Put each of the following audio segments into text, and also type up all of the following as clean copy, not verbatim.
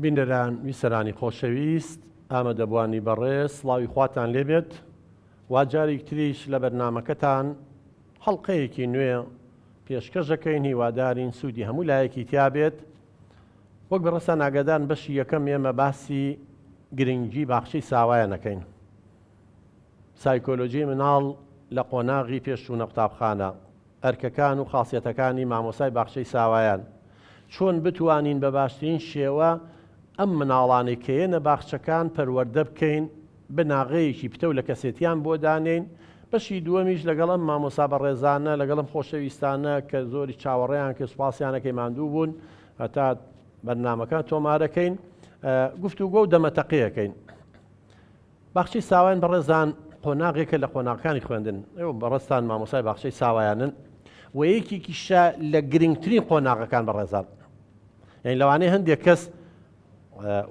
بینەران ویسەرانی خۆشەویست ئامادەبووانی بەڕێز سڵاوی خواتان لێبێت وا جاریک تریش لە بەرنامەکەتان حەڵقەیەکی نوێ پێشکەش دەکەین هیوادارین سوودی هەموو لایەکی تیا بێت وەک بەڕێزتان ئاگادارن بەشی یەکەم ئێمە باسی گرنگی باخچەی ساوایان ئەکەین سایکۆلۆجی مناڵ لە قۆناغی پێش چوونە قوتابخانە ئەرکەکان و خاسیەتەکانی مامۆسای باخچەی ساوایان چۆن بتوانین بە باشترین شێوە ئەم مناڵانەی کە یەنە باخچەکان پەروەردە بکەین بناغەیەکی پتەو لە کەسێتیان بۆ دانێین، بەشی دووەمیش لەگەڵ ئەم مامۆستا بەڕێزانە، لەگەڵ ئەم خۆشەویستانە کە زۆری چاوەڕێیان کرد، سوپاسیان ئەکەین ماندوو بوون هەتا بەرنامەکە تۆمارەکەین، گفتوگۆ و دەمەتەقێ ئەکەین. باخچەی ساوایان بەڕێزان قۆناغێکە لە قۆناغەکانی خوێندن، ئێوە بەڕێزتان مامۆستای باخچەی ساوایانن و یەکێکیشە لە گرنگترین قۆناغەکان بەڕێزان. یعنی لەوانەیە هەندێک کەس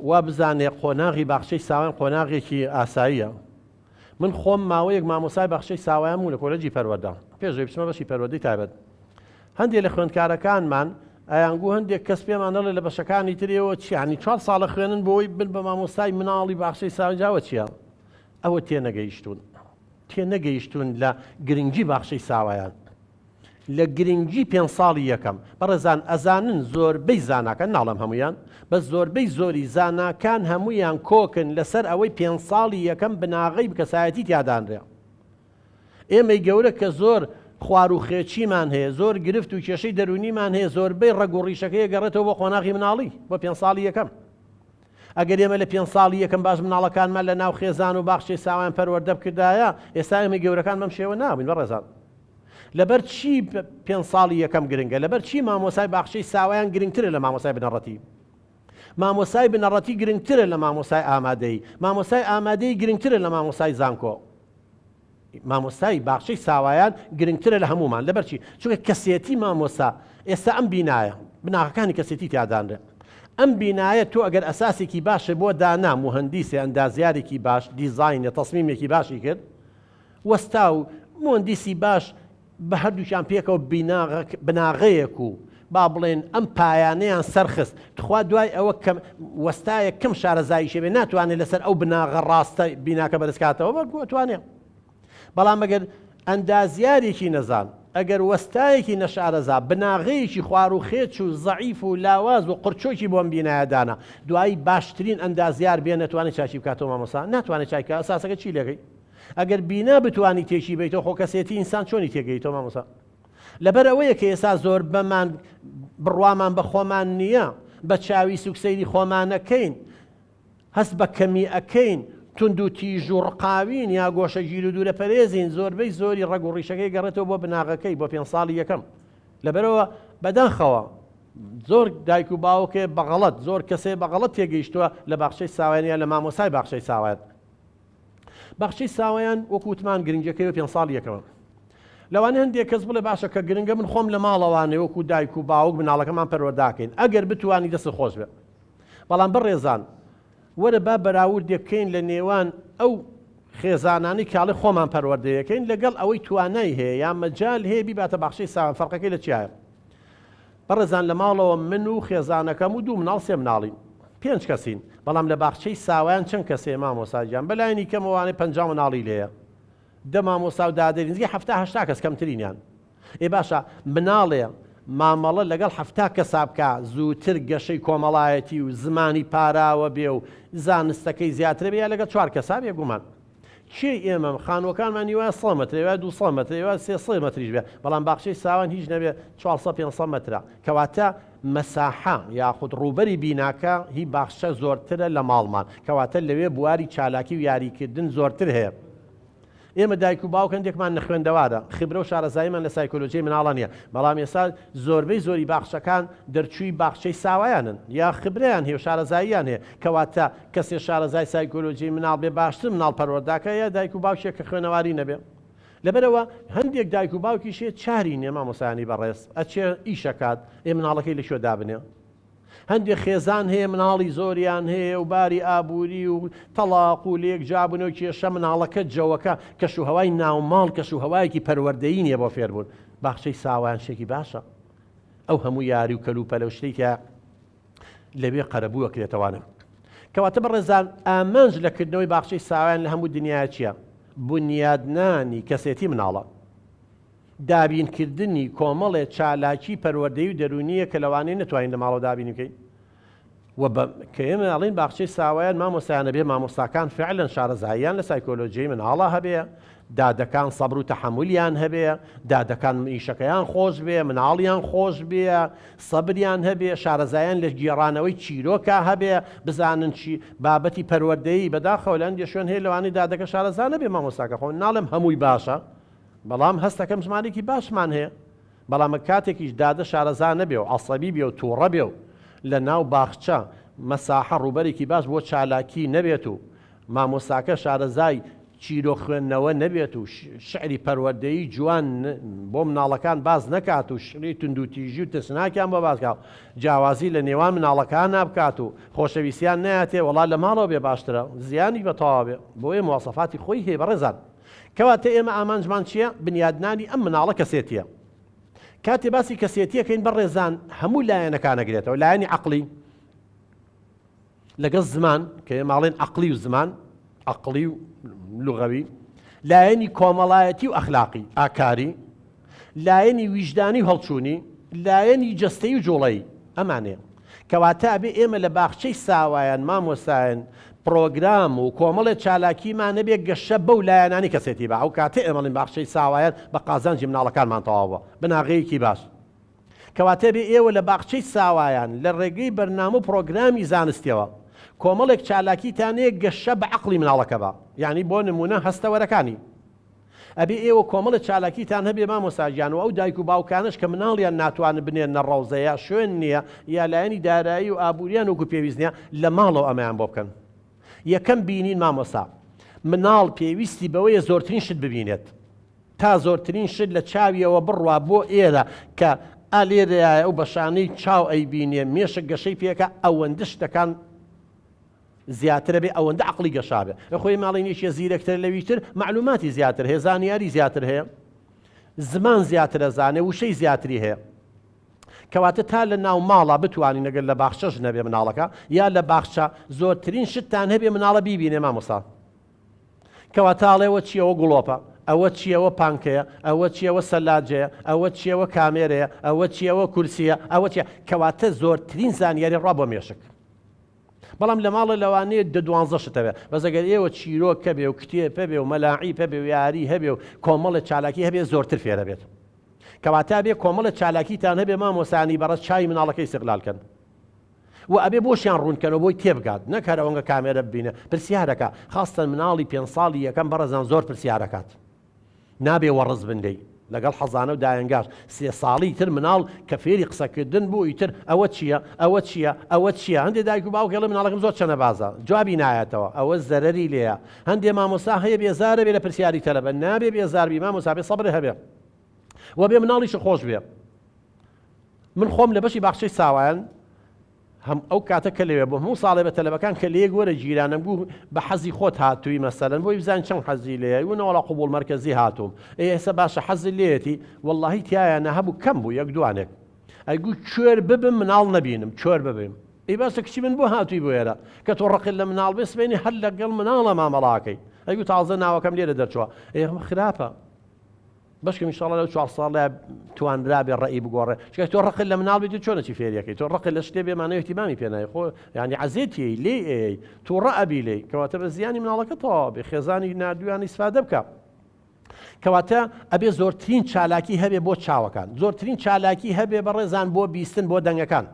وا بزانێ قۆناغی باخچەی ساوایان قۆناغێکی ئاساییە. من خۆم ماوەیەک مامۆسای باخچەی ساوایان بووم لە کۆلێجی پەروەردە، پێش ئەوەی بچمە بەشی پەروەردەی تایبەت. هەندێک لە خوێندکارەکانمان ئەیانگوو هەندێک کەس پێمان دەڵێ لە بەشەکانی تر ئێوە چی یانی چوار ساڵە خوێنن بۆ ئەوەی بن بە مامۆستای مناڵی باخچەی ساوایان جا ئەوە چییە؟ ئەوە تێنەگەیشتوون. تێنەگەیشتوون لە گرنگی باخچەی ساوایان. لە گرنگی پێنج ساڵی یەکەم. بەڕێزان ئەزانن زۆربەی زاناکان، ناڵێم هەموویان، بەس زۆربەی زۆری زاناکان هەموویان کۆکن لەسەر ئەوەی پێنج ساڵی یەکەم بناغەی کەسایەتی تیا دانرێ. ئێمەی گەورە کە زۆر خواروخێچیمان هەیە، زۆر گرفت و کێشەی دەروونیمان هەیە، زۆربەی ڕەگ و ڕیشەکەی ئەگەڕێتەوە بۆ قۆناغی مناڵی، بۆ پێنج ساڵی یەکەم. ئەگەر ئێمە لە پێنج ساڵی یەکەم باش مناڵەکانمان لە ناو خێزان و باخچەی ساوایان پەروەردە بکردایە، ئێستا ئێمەی گەورەکان بەم شێوە نابووین بەڕێزان. لەبەر چی پێنج ساڵی یەکەم گرنگە؟ لەبەر چی مامۆسای باخچەی ساوایان گرنگترە لە مامۆسای بنەڕەتی؟ مامۆسای بنەڕەتی گرنگترە لە مامۆسای ئامادەیی. مامۆسای ئامادەیی گرنگترە لە مامۆسای زانکۆ. مامۆستای باخچەی ساوایان گرنگترە لە هەموومان. لەبەر چی؟ چونکە کەسێتی مامۆستا ئێستا ئەم بینایە، بناغەکانی کەسێتی تیا دانرێ. ئەم بینایە تۆ ئەگەر ئەساسێکی باشت بۆ دانا، موهەندیسێ، ئەندازیارێکی باش، دیزاینێ، تەسمیمێکی باشی کرد، وەستا و موهەندیسی باش بە هەردووکیان پێکەوە بناغەیەک و با بڵێن ئەم پایانەیان سەرخست، تخوا دوای ئەوە کە وەستایەک کەم شارەزاییش هەبێ ناتوانێت لەسەر ئەو بناغە ڕاستە بیناکە بەرزکاتەوە؟ بەڵکو ئەتوانێ. بەڵام ئەگەر ئەندازیارێکی نەزان، ئەگەر وەستایەکی نەشارەزا بناغەیەکی خواروخێچ و زەعیف و لاواز و قرچۆکی بۆ ئەم بینایە دانا، دوایی باشترین ئەندازیار بێ نەتوانێت چاکی بکاتەوە مامۆستا؟ ناتوانێت چاکی بکات، ئەساسەکە چی لێکەی؟ ئەگەر بینا بتوانی تێکی بەیتەوە خۆ کەسێتی ئینسان چۆنی تێگەیتەوە مامۆستا؟ لەبەر ئەوەیە کە ئێستا زۆربەمان بڕوامان بە خۆمان نییە، بە چاوی سوک سەیری خۆمانەکەین، هەست بە کەمی ئەکەین، توند و تیژ و ڕقاوین یا گۆشەگیر و دوورەپەرێزین، زۆربەی زۆری ڕەگ و ڕیشەکەی گەڕێتەوە بۆ بناغەکەی، بۆ پێنج ساڵی یەکەم. لەبەرئەوە بەداخەوە زۆر دایک و باوکێ بە غەڵەت، زۆر کەسێ بە غەڵەت تێگەیشتووە لە باخچەی ساوایان یا لە مامۆستای باخچەی ساوایان. باخچەی ساوایان وەکو وتمان گرنگیەکەی بە پێنج ساڵی یەکەمە. لەوانەیە هەندێک کەس بڵێ باشە کە گرنگە من خۆم لە ماڵەوانێ وەکو دایک و باوک مناڵەکەمان پەروەرداکەین ئەگەر بتوانی دەست خۆش بێ. بەڵام بەڕێزان وەرە با بەراوردێک بکەین لە نێوان ئەو خێزانانەی کاڵی خۆمان پەروەردەیەکەین لەگەڵ ئەوەی توانای هەیە یا مەجال هەیە بیباتە باخچەی ساوایان فەرقەکەی لە چیایە؟ بەڕێزان لە ماڵەوە من و خێزانەکەم و دوو مناڵ سێ مناڵین پێنج کەسین بەڵام لە باخچەی ساوایان چەند کەسێ مامۆستا گیان بەلایەنی کەمەوانەی 50 مناڵی لێیە دە مامۆستا و دادەری نزیکەی 70 هەشتا کەس کەمترینیان ئێ باشە مناڵێ مامەڵە لەگەڵ 70 کەسا بکا زووتر گەشەی کۆمەڵایەتی و زمانی پاراوە بێ و زانستەکەی زیاترە بێ یا لەگەڵ چوار کەسا بێگومان کێی ئێمە خانووەکانمان ی وایە سەد مەترە ی وایە دووسەد مەترە ی وایە سێسەد مەتریش بێ بەڵام باخچەی ساوان هیچ نەبێ چوارسەد پێنجسەد مەترە کەواتە مەساحە یاخود ڕووبەری بیناکە هی باخچە زۆرترە لە ماڵمان کەواتە لەوێ بواری چالاکی و یاریکردن زۆرتر هەیە. ئێمە دایک و باوک هەندێکمان نەخوێندەوارە، خبرە و شارەزاییمان لە سایکۆلۆژیای مناڵان نییە، بەڵام ئێستا زۆربەی زۆری باخچەکان دەرچووی باخچەی ساوایانن یا خبرەیان هەیە و شارەزاییان هەیە، کەواتە کەسێ شارەزای سایکۆلۆژیی مناڵ بێ باشتر مناڵ پەروەرداکا یا دایک و باوکێک کە خوێنەواری نەبێ؟ لەبەرئەوە هەندێک دایک و باوکیش هەیە چاری نییە مامۆستایانی بەڕێز ئەچێ ئیشەکات ئێ مناڵەکەی لە کوێ دابنێ؟ هەندێک خێزان هەیە مناڵی زۆریان هەیە و باری ئابووری و تەڵاق و لێک جیابوون و کێشە مناڵەکە جەوەکە کەش و هەوای ناوماڵ کەش و هەوایەکی پەروەردەیی نییە بۆ فێربوون باخچەی ساوایان شتێکی باشە ئەو هەموو یاری و کەلوپەلە و شتێکە. لەوێ قەرەبوو ئەکرێتەوانە. کەواتە بەڕێزان ئامانج لە کردنەوەی باخچەی ساوایان لە هەموو دنیایا چییە؟ بونیادنانی کەسێتی مناڵە. دابینکردنی کۆمەڵێ چالاکی پەروەردەیی و دەروونییە کە لەوانەیە نەتوانین لە ماڵەوە دابینی بکەین. و بە کە ئێمە ئەڵێین باخچەی ساوایان مامۆستایان ئەبێ مامۆستاکان فعلەن شارەزاییان لە سایکۆلۆژیی مناڵا هەبێ، دادەکان سەبر و تەحەمولیان هەبێ، دادەکان ئیشەکەیان خۆش بێ، مناڵیان خۆش بێ، سەبریان هەبێ، شارەزایان لە گێڕانەوەی چیرۆکا هەبێ، بزانن چی بابەتی پەروەردەیی، بەداخەوە لە هەندێ شوێن هەیە لەوانەیە دادەکە شارەزا نەبێ مامۆستاکە، خۆ من ناڵێم هەمووی باشە، بەڵام هەستەکەم ژمارەیەکی باشمان هەیە. بەڵام کاتێکیش دادە شارەزا نەبێ و عەسەبی بێ و توڕە بێ و لە ناو باخچە مەساحە ڕووبەرێکی باش بۆ چالاکی نەبێت و مامۆستاکە شارەزای چیرۆک خوێندنەوە نەبێت و شعری پەروەردەیی جوان بۆ مناڵەکان باس نەکات و شعری توندوتیژی و ترسناکیان بۆ باس کا و جیاوازی لە نێوان مناڵەکانا بکات و خۆشەویستیان نەیاتێ وەڵا لە ماڵەوە بێ باشترە زیانی بە تەواو بێ بۆیە مواسەفاتی خۆی هەیە بەڕێزان. کەواتە ئێمە ئامانجمان چییە؟ بنیادنانی ئەم مناڵە کەسێتییە. کاتێ باسی کەسێتیەکەین بەڕێزان هەموو لایەنەکان ئەگرێتەوە، لایەنی عەقڵی لەگەڵ زمان کە ئێمە ئەڵێن عەقڵی و زمان، عەقڵی و لغەوی، لایەنی کۆمەڵایەتی و ئەخلاقی، ئاکاری، لایەنی ویژدانی و هەڵچوونی، لایەنی جەستەیی و جوڵەیی، ئەمانەیە. کەواتە ئەبێ ئێمە لە باخچەی ساوایان، مامۆستایان، پڕۆگرام و کۆمەڵێ چالاکیمان هەبێ گەشە بەو لایەنانەی کەسێتی با ئەو کاتەی ئێمە ئەڵێین باخچەی ساوایان بە قازانجی مناڵەکانمان تەواو بووە. بناغەیەکی باش. کەواتە ئەبێ ئێوە لە باخچەی ساوایان لە ڕێگەی بەرنامە و پڕۆگرامی زانستیەوە کۆمەڵێک چالاکیتان هەیە گەشە بە عەقڵی مناڵەکە با. یانی بۆ نموونە هەستەوەرەکانی. ئەبێ ئێوە کۆمەڵێ چالاکیتان هەبێ مامۆستا گیان و ئەو دایک و باوکانەش کە مناڵیان ناتوانن بنێرنە ڕەوزە یا شوێن نییە یا لایەنی دارایی و ئابووریان وەکو پێویست نییە لە ماڵەوە ئەمەیان بۆ بکەن یەکەم بینین مامۆستا مناڵ پێویستی بەوەیە زۆرترین شت ببینێت تا زۆرترین شت لە چاویەوە بڕوا بۆ ئێرە کە ئا لێرەیە ئەو بەشانەی چاو ئەیبینێ مێشک گەشەی پێکە ئەوەندە شتەکان زیاترە بێ ئەوەندە عەقڵی گەشابێ خۆ ئێمە ئەڵێین یەکێ زیرەکترە لەوی تر مەعلوماتی زیاتر هەیە زانیاری زیاتر هەیە زمان زیاتر ئەزانێ وشەی زیاتری هەیە کەواتە تا لە ناو ماڵا بتوانین ئەگەر لە باخچەش نەبێ مناڵەکە یا لە باخچە زۆرترین شتتان هەبێ مناڵە بیبینێ مامۆستا کەواتە ئەڵێ ئەوە چییە ئەوە گڵۆپە ئەوە چییە ئەوە پانکەیە ئەوە چییە ئەوە سەلاجەیە ئەوە چییە ئەوە کامێرەیە ئەوە چییە ئەوە کورسییە ئەوە چییە کەواتە زۆرترین زانیاری ڕا بۆ مێشک بەڵام لە ماڵە لەوانەیە دە دوانزە شت هەبێ بەس ئەگەر ئێوە چیرۆک هەبێ و کتێب هەبێ و مەلاعیب هەبێ و یاری هەبێ و کۆمەڵێ چالاکی هەبێ زۆرتر فێرە بێت کەواتە ئەبێ کۆمەڵێ چالاکیتان هەبێ مامۆستایانی بەڕێز چاوی مناڵەکە ئیستغلال کەن و ئەبێ بۆشیان ڕوونکەنەوە بۆی تێبگات نەک هەر ئەوەنگە کامێرە ببینە پرسیارەکە خاستەن مناڵی پێنج ساڵی یەکەم بەڕێزان زۆر پرسیارەکات نابێ وەڕس بن لێی لەگەڵ حەزانە و دایەنگاش سێ ساڵی تر مناڵ کە فێری قسەکردن بوو ئیتر ئەوە چییە ئەوە چییە ئەوە چییە هەندێ دایک و باوک ئەڵێ مناڵەکەم زۆر چەنەبازە جوابی نایەتەوە ئەوە زەرەری لێیە هەندێ مامۆستا هەیە بێزارە بێ لە پرسیاری تەلەبە نابێ بێزار بی مامۆستا بێ سەبرێ هەبێ وە بێ مناڵیش خۆش بێ من خۆم لە بەشی باخچەی ساوایان هەم ئەو کاتە کە لەوێ بووم هەموو ساڵێ بە تەلەبەکان کە لەیەک وەرە گیرانم گوو بە حەزی خۆت هاتووی مەسەلەن بۆی بزانین چەند حەزی لێیە گوو نەوەڵا قبوڵ مەرکەزی هاتووم ئێ ئێستا باشە حەزت لێیەتی وەڵاهی تیایانە هەبوو کەم بوو یەک دوانێک ئەی گوو کوێر ببم مناڵ نەبینم کوێر ببم ئەی باشە کچی من بۆ هاتووی بۆ ئێرە کە تۆ ڕقت لە مناڵ بێ سبەینێ هەر لەگەڵ مناڵە مامەڵاکەی ئەی گوو تازە ناوەکەم لێرە دەرچووە ئێ خراپە بەشکم ئینشاڵڵا لەو چوار ساڵەیا توانرابێ ڕەئی بگۆڕێ چونکە تۆ ڕقت لە مناڵ بیت چۆن ئەچی فێریەکەی تۆ ڕقت لە شتێ بێ مانای اهتمامی پێ نای خۆ یعنی عەزێتیەی لێی ئەیەی تووڕە ئەبی لێی کەواتە بە زیانی مناڵەکە تەواو بێ خێزانی ناردویان ئیسفادە بکە کەواتە ئەبێ زۆرترین چالاکی هەبێ بۆ چاوەکان زۆرترین چالاکی هەبێ بەڕێزان بۆ بیستن بۆ دەنگەکان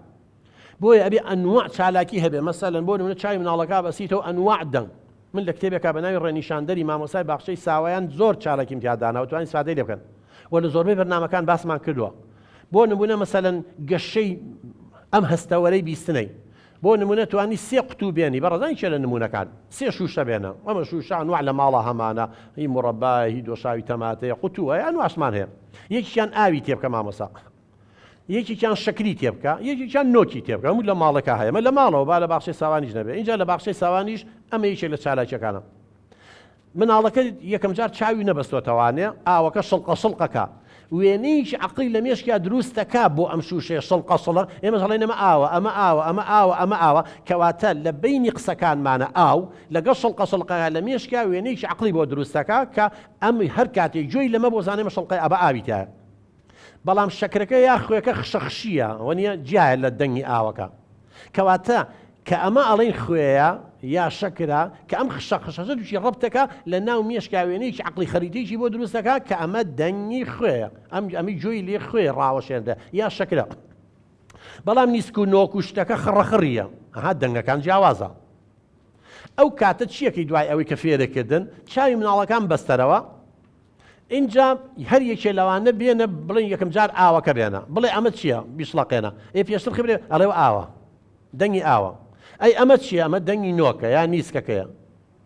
بۆیە ئەبێ ئەنواع چالاکی هەبێ مەسەلەن بۆ نمونە چاوی مناڵەکە بەسیتەوە ئەنواع دەنگ من لە کتێبێکا بە ناوی ڕێنیشاندەری مامۆسای باخچەی ساوایان زۆر چالاکیم تیا داناوە توانین ئیسفادەی لێ بکەن و لە زۆربەی بەرنامەکان باسمان کردووە بۆ نمونە مەسەلەن گەشەی ئەم هەستەوەرەی بیستنەی بۆ نمونە توانی سێ قوتوو بێنی بەڕێزان کێ لە نمونەکان سێ شوشە بێنە ئەمە شوشە ئەنواع لە ماڵە هەمانە هی مڕەبایە هی دۆشاوی تەماتەیە قوتووە ئەنواشمان هەیە یەکیان ئاوی تێبکە مامۆسا یەکێکیان شەکری تێبکە یەکێکیان نۆکی تێبکە هەموو لە ماڵەکە هەیە مە لە ماڵەوە با لە باخچەی ساوانیش نەبێ اینجا لە باخچەی ساوانیش ئەمە یەکێک لە چالاکیەکانە مناڵەکە یەکەم جار چاوی نەبەستۆتەوانێ ئاوەکە شڵقە شڵقەکە. وێنەیەکی عەقڵی لە مێشکیا دروست دەکا بۆ ئەم شووشەیە شڵقە شڵق، ئێمەش ئەڵێین ئەمە ئاوە، ئەمە ئاوە، ئەمە ئاوە، ئەمە ئاوە، کەواتە لە بەینی قسەکانمانە ئاو لەگەڵ شڵقە شڵقەکە لە مێشکیا وێنەیەکی عەقڵی بۆ دروست دەکا کە ئەم هەر کاتێ گوێی لەمە بۆ زانێ ئەمە شڵقەیە ئەبە ئاوی تیایە. بەڵام شەکرەکە یا خوێکە خشە خشیە وەنیە جیایە لە دەنگی ئاوەکە. کەواتە کە ئەمە ئەڵێین خوێیە یا شەکرە کە ئەم خشە خشەشە تووشی ڕەبتەکە لە ناو مێشکا وێنەیەکی عەقڵی خەریتەیەکی بۆ دروست دەکا کە ئەمە دەنگی خوێیە ئەم ئەمی گوێی لێ خوێ ڕاوەشێنرا یا شەکرە بەڵام نیسک و نۆک و شتەکە خڕەخڕیە ئەها دەنگەکان جیاوازە ئەو کاتە چیەکەی دوای ئەوەی کە فێرەکردن چاوی مناڵەکان بەستەرەوە ئینجا هەر یەکێ لەوانە بێنە بڵێن یەکەم جار ئاوەکە بێنە بڵێ ئەمە چییە بیشڵەقێنە ئێ پێشتر خبرێ ئەڵێ ئاوە دەنگی ئاوە ئەی ئەمە چییە ئەمە دەنگی نۆکە یا نیسکەکەیە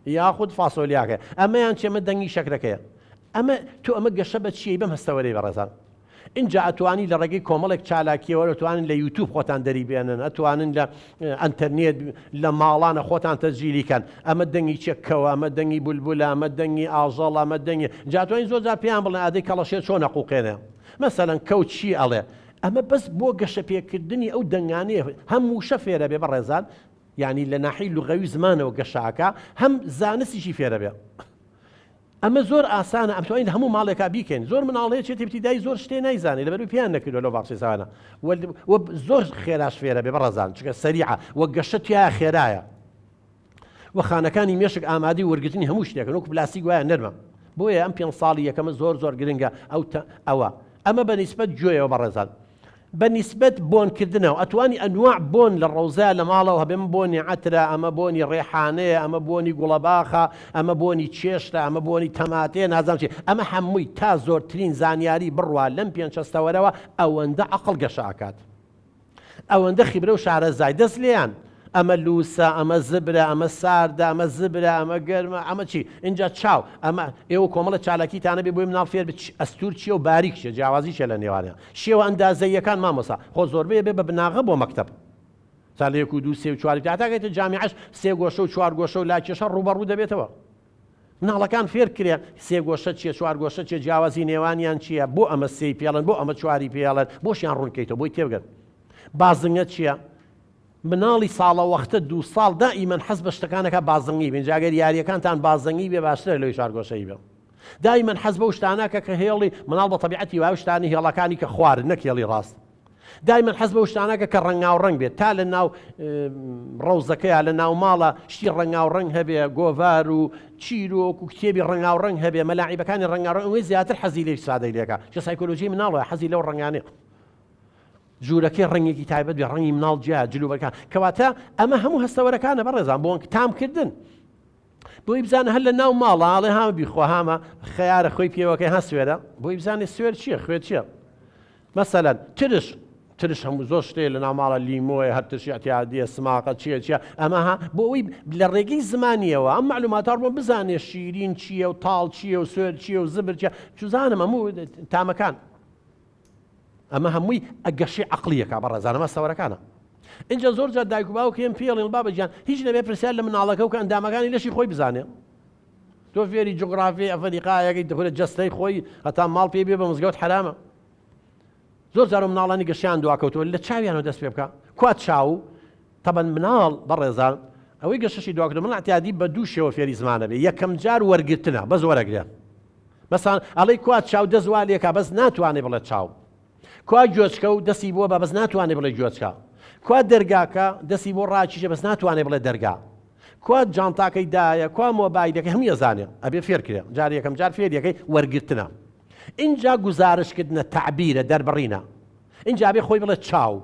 یاخود فاسۆلیاکە ئەمەیان چی ئەمە دەنگی شەکرەکەیە ئەمە تۆ ئەمە گەشە بە چیەی بەم هەستەوەرەی بەڕێزان ئینجا ئەتوانی لە ڕێگەی کۆمەڵێک چالاکیەوە ئەتوانن لە یوتوب خۆتان دەری بێنن ئەتوانن لە ئەنتەرنێت لە ماڵانە خۆتان تەسجیلی کەن ئەمە دەنگی چەکەوە ئەمە دەنگی بولبولە ئەمە دەنگی ئاژەڵ ئەمە دەنگی جاتوانین زۆر جار پێیان بڵێن ئادەی کەڵەشێر چۆن ئەقوقێنێ مەسەلەن کەو چی ئەڵێ ئەمە بەس بۆ گەشەپێکردنی ئەو دەنگانەیە هەم وشە فێرە بێ بەڕێزان یعنی لە ناحی لغەوی زمانەوە گەشاکە هەم زانستیشی فێرە بێ ئەمە زۆر ئاسانە ئەمتوانین لە هەموو ماڵێکا بیکەین زۆر مناڵ هەیە چێتە ابتدایی زۆر شتێ نایزانێ لەبەرئەوەی پێیان نەکردوە لەو باخچەی ساوایانە و زۆر خێراش فێرە بێ بەڕێزان چونکە سەریعە و گەشە تیایا خێرایە و خانەکانی مێشک ئامادەی وەرگرتنی هەموو شتێکن وەکو پلاستیک وایە نەرمە بۆیە ئەم پێنج ساڵی یەکەمە زۆر زۆر گرنگە ئەو ئەوە ئەمە بە نیسبەت گوێیەوە بەڕێزان بە نیسبەت بۆن کردنەوە ئەتوانی ئەنواع بۆن لە ڕەوزەیا لە ماڵەوە هەبێ ئەمە بۆنی عەترە ئەمە بۆنی ڕێحانەیە ئەمە بۆنی گوڵەباخە ئەمە بۆنی چێشتە ئەمە بۆنی تەماتەیە نازانم چی ئەمە هەمووی تا زۆرترین زانیاری بڕوا لەم پێنچ هەستەوەرەوە ئەوەندە عەقڵ گەشە ئەکات ئەوەندە خیبرە و شارەزای دەست لێیان ئەمە لووسە، ئەمە زبرە، ئەمە ساردە، ئەمە زبرە، ئەمە گەرمە، ئەمە چی؟ ئینجا چاو، ئەمە ئێوە کۆمەڵە چالاکیتان هەبێ بۆی مناڵ فێر بێ ئەستوور چییە و باریک چییە، جیاوازی چییە لە نێوانیان. شێوە ئەندازەییەکان مامۆستا، خۆ زۆربەی ئەبێ بە بناغە بۆ مەکتەب. تا لە یەک و دوو سێ و چواری هەتا گەیتە جامیعەش سێ گۆشە و چوار گۆشە و لاکێشە ڕووبەڕوو دەبێتەوە. مناڵەکان فێر کرێ سێ گۆشە چییە، چوار گۆشە چییە، جیاوازی نێوانیان چییە، بۆ ئەمە سێی پێڵێن، بۆ ئەمە چواری پێڵێن، بۆشیان ڕوون کەیتەوە بۆی تێبگەن. بازنگە چییە؟ مناڵی ساڵەوەختە دووساڵ دائیمەن حەز بە شتەکان ئەکا بازنگی بین جا گەر یاریەکانتان بازنگی بێ باشترە لەوەی چوارگۆشەیی بێ دائیمەن حەز بەو شتانە کە کە هێڵی مناڵ بە تەبیعەتی وایە شتانی هێڵەکانی کە خوارن نەک هێڵی ڕاست دایمەن حەز بەو شتانە کە کە ڕەنگاو ڕەنگ بێت تا لە ناو ڕەوزەکەیا لە ناو ماڵە شتی ڕەنگاو ڕەنگ هەبێ گۆڤار و چیرۆک و کتێبی ڕەنگاو ڕەنگ هەبێ مەلاعیبەکانی ڕەنگاو ڕەنگ ئەوەی زیاتر حەزی لێ سادەی لێکا چ سایکۆلۆژی مناڵە حەزی لەو ڕەنگانەیە ژوورەکەی ڕەنگێکی تایبەت بێ ڕەنگی مناڵ جیا جلوبەرگەکان کەواتە ئەمە هەموو هەستەوەرەکانە بەڕێزان بۆ تامکردن بۆی بزانە هەر لە ناو ماڵە ئاڵێ هامە بیخوا هامە خەیارە خۆی پێوەکەی ها سوێرە بۆی بزانێ سوێر چییە خوێ چییە مەسەلەن ترش ترش هەموو زۆر شتێ لە ناو ماڵە لیمۆیە هەر ترشی اعتیادیە سماقە چییە چییە ئەمە ها بۆ ئەوەی لە ڕێگەی زمانیەوە ئەم معلوماتە بۆ بزانێ شیرین چییە و تاڵ چییە و سوێر چییە و زبر چییە چزانم هەموو تامەکان ئەمە هەمووی گەشەی عەقڵیەکە بەڕێزان ئەمە سەوەرەکانە ئینجا زۆر جار دایک و باوک هێن پێڵێن بابە گیان هیچ نەبێ پرسیار لە مناڵەکە و کە ئەندامەکانی لەشی خۆی بزانێ تۆ فێری جوگرافی ئەفەریقایەکەی دەخورە جەستەی خۆی هەتا ماڵ پێ بێ بە مزگەوت حرامە زۆر جار مناڵانی گەشیان دواکەوتووە لە چاویانەوە دەست پێ بکە کوا چاو تەبەن مناڵ بەڕێزان ئەوەی گەشەشی دواکەوتووە من اعتیادی بە دوو شێوە فێری زمانە بێ یەکەم جار وەرگرتنە بەس وەرەگرێ مەسان ئەڵێی کوا چاو دەست وا لێکا بەس ناتوانێ بڵێ چاو کوا گوێچکە و دەستی بۆ بە بەس ناتوانێ بڵێ گوێچکە کوا دەرگاکە دەستی بۆ ڕاکیشە بەس ناتوانێ بڵێ دەرگا کوا جانتاکەی دایە کوا مۆبایلەکەی هەموو ئەزانێ ئەبێ فێر کرێ جار یەکەم جار فێریەکەی وەرگرتنە ئینجا گوزارشکردنە تەعبیرە دەربڕینە ئینجا بێ خۆی بڵێ چاو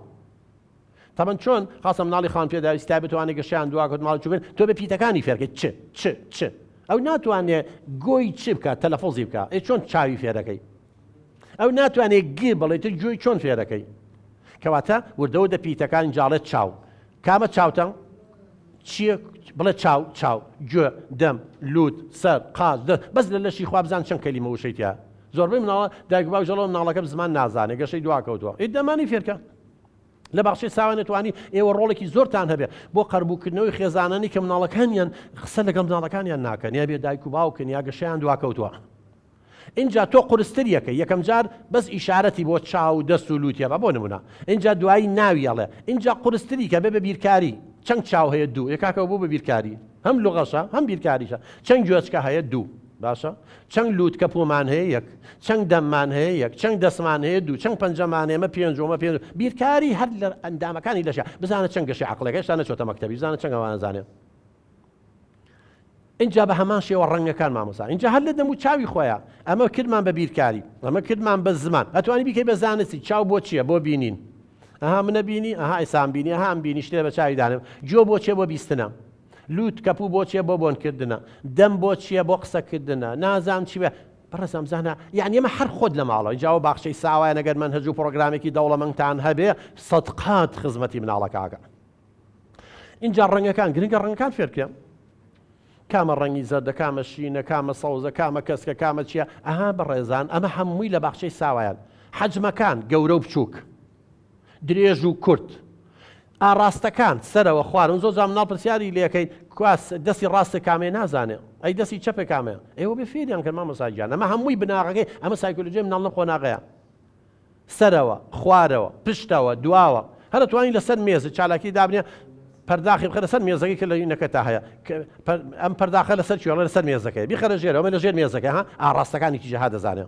تەبەن چۆن خاصە مناڵی خاوەن پێداویستی تایبەت وانەی گەشەیان دواکەوت ماڵی چووبن تۆ بێ پیتەکانی فێرکەی چ چ چ ئەو ناتوانێ گۆی چ بکات تەلەفۆزی بکە ئێ چۆن چاوی فێرەکەی ئەو ناتوانێ گ بڵێ تر گوێی چۆن فێرەکەی کەواتە وردەوە دە پیتەکان جاڵێت چاو کامە چاوتە چییە بڵێ چاو چاو گوێ دەم لوت سەر قاچ دەست بەس لە لەشی خوا بزان چەند کەلیمە وشەی تیا زۆربەی مناڵە دایک و باوک ژەڵەوە مناڵەکەم زمان نازانێ گەشەی دواکەوتووە ئێ دەمانی فێرکە لە باخچەی ساوایان توانی ئێوە ڕۆڵێکی زۆرتان هەبێ بۆ قەربووکردنەوەی خێزانانی کە مناڵەکانیان قسە لەگەڵ مناڵەکانیان ناکەن یا بێ دایک و باوکن یا گەشەیان دواکەوتووە. ئینجا تۆ قورستر یەکەی یەکەم جار بەس ئیشارەتی بۆ چاو و دەست و لووتیە بە بۆ نمونە ئینجا دوایی ناوی ئەڵێ ئینجا قورستری کە بێ بە بیرکاری چەند چاو هەیە دوو ئێ کاکە بوو بە بیرکاری هەم لوغەشە هەم بیرکاریشە چەند گوێچکە هەیە دوو باشە چەند لووتکە پومان هەیە یەک چەند دەممان هەیە یەک چەند دەستمان هەیە دوو چەند پەنجەمان هەیە ئەمە پێنج ئەمە پێنج بیرکاری هەر لە ئەندامەکانی لەشە بزانە چەند گەشەی عەقڵێکە هێشتا نەچۆتە مەکتەبی بزانە چەند ئەوانە زانێ ئینجا بە هەمان شێوە ڕەنگەکان مامۆسا ئینجا هەر لە دەم و چاوی خۆیان ئەمە کردمان بە بیرکاری ئەمە کردمان بە زمان ئەتوانی بیکەی بە زانستی چاو بۆ چییە بۆ بینین ئەها منە بینی ئەها ئیسان بینی ئەها ئەم بینی شتێ بە چاوی دانم گوێ بۆ چیە بۆ بیستنە لوت کەپوو بۆ چیە بۆ بۆنکردنە دەم بۆ چییە بۆ قسەکردنە نازام چی بە بەڕێزم زانا یعنی ئەمە هەر خۆت لە ماڵەوە جاوە باخچەی ساوایان ئەگەر مەنهەج و پرۆگرامێکی دەوڵەمەندتان هەبێ سەدقات خزمەتی مناڵەکەکە ئینجا ڕەنگەکان گرنگە ڕەنگەکان فێرکە کامە ڕەنگی زەردە کامە شینە کامە سەوزە کامە کەسکە کامە چییە ئەها بەڕێزان ئەمە هەمووی لە باخچەی ساوایان حەجمەکان گەورە و بچووک درێژ و کورت ئاڕاستەکان سەرەوە خوارن زۆر جا مناڵ پرسیاری لەکەی کواس دەستی ڕاستە کامێ نازانێ ئەی دەستی چەپێ کامێ ئێوە بێ فێریان کە مامۆستا گیان ئەمە هەمووی بناغەکەی ئەمە سایکۆلۆژیای مناڵ لەم قۆناغەیە سەرەوە، خوارەوە، پشتەوە، دواوە. هەر ئەتوانی لەسەر مێزت چالاکی دابنێ پەرداخی بخەرە سەر مێزەکەی کە لە ینەکەتا هەیە ئەم پەرداخە لەسەر کوێ لەسەر مێزەکەی بیخەرە ژێرەوە ئەمە لە ژێر مێزەکە ها ئاڕاستەکانی تیژەها دەزانێ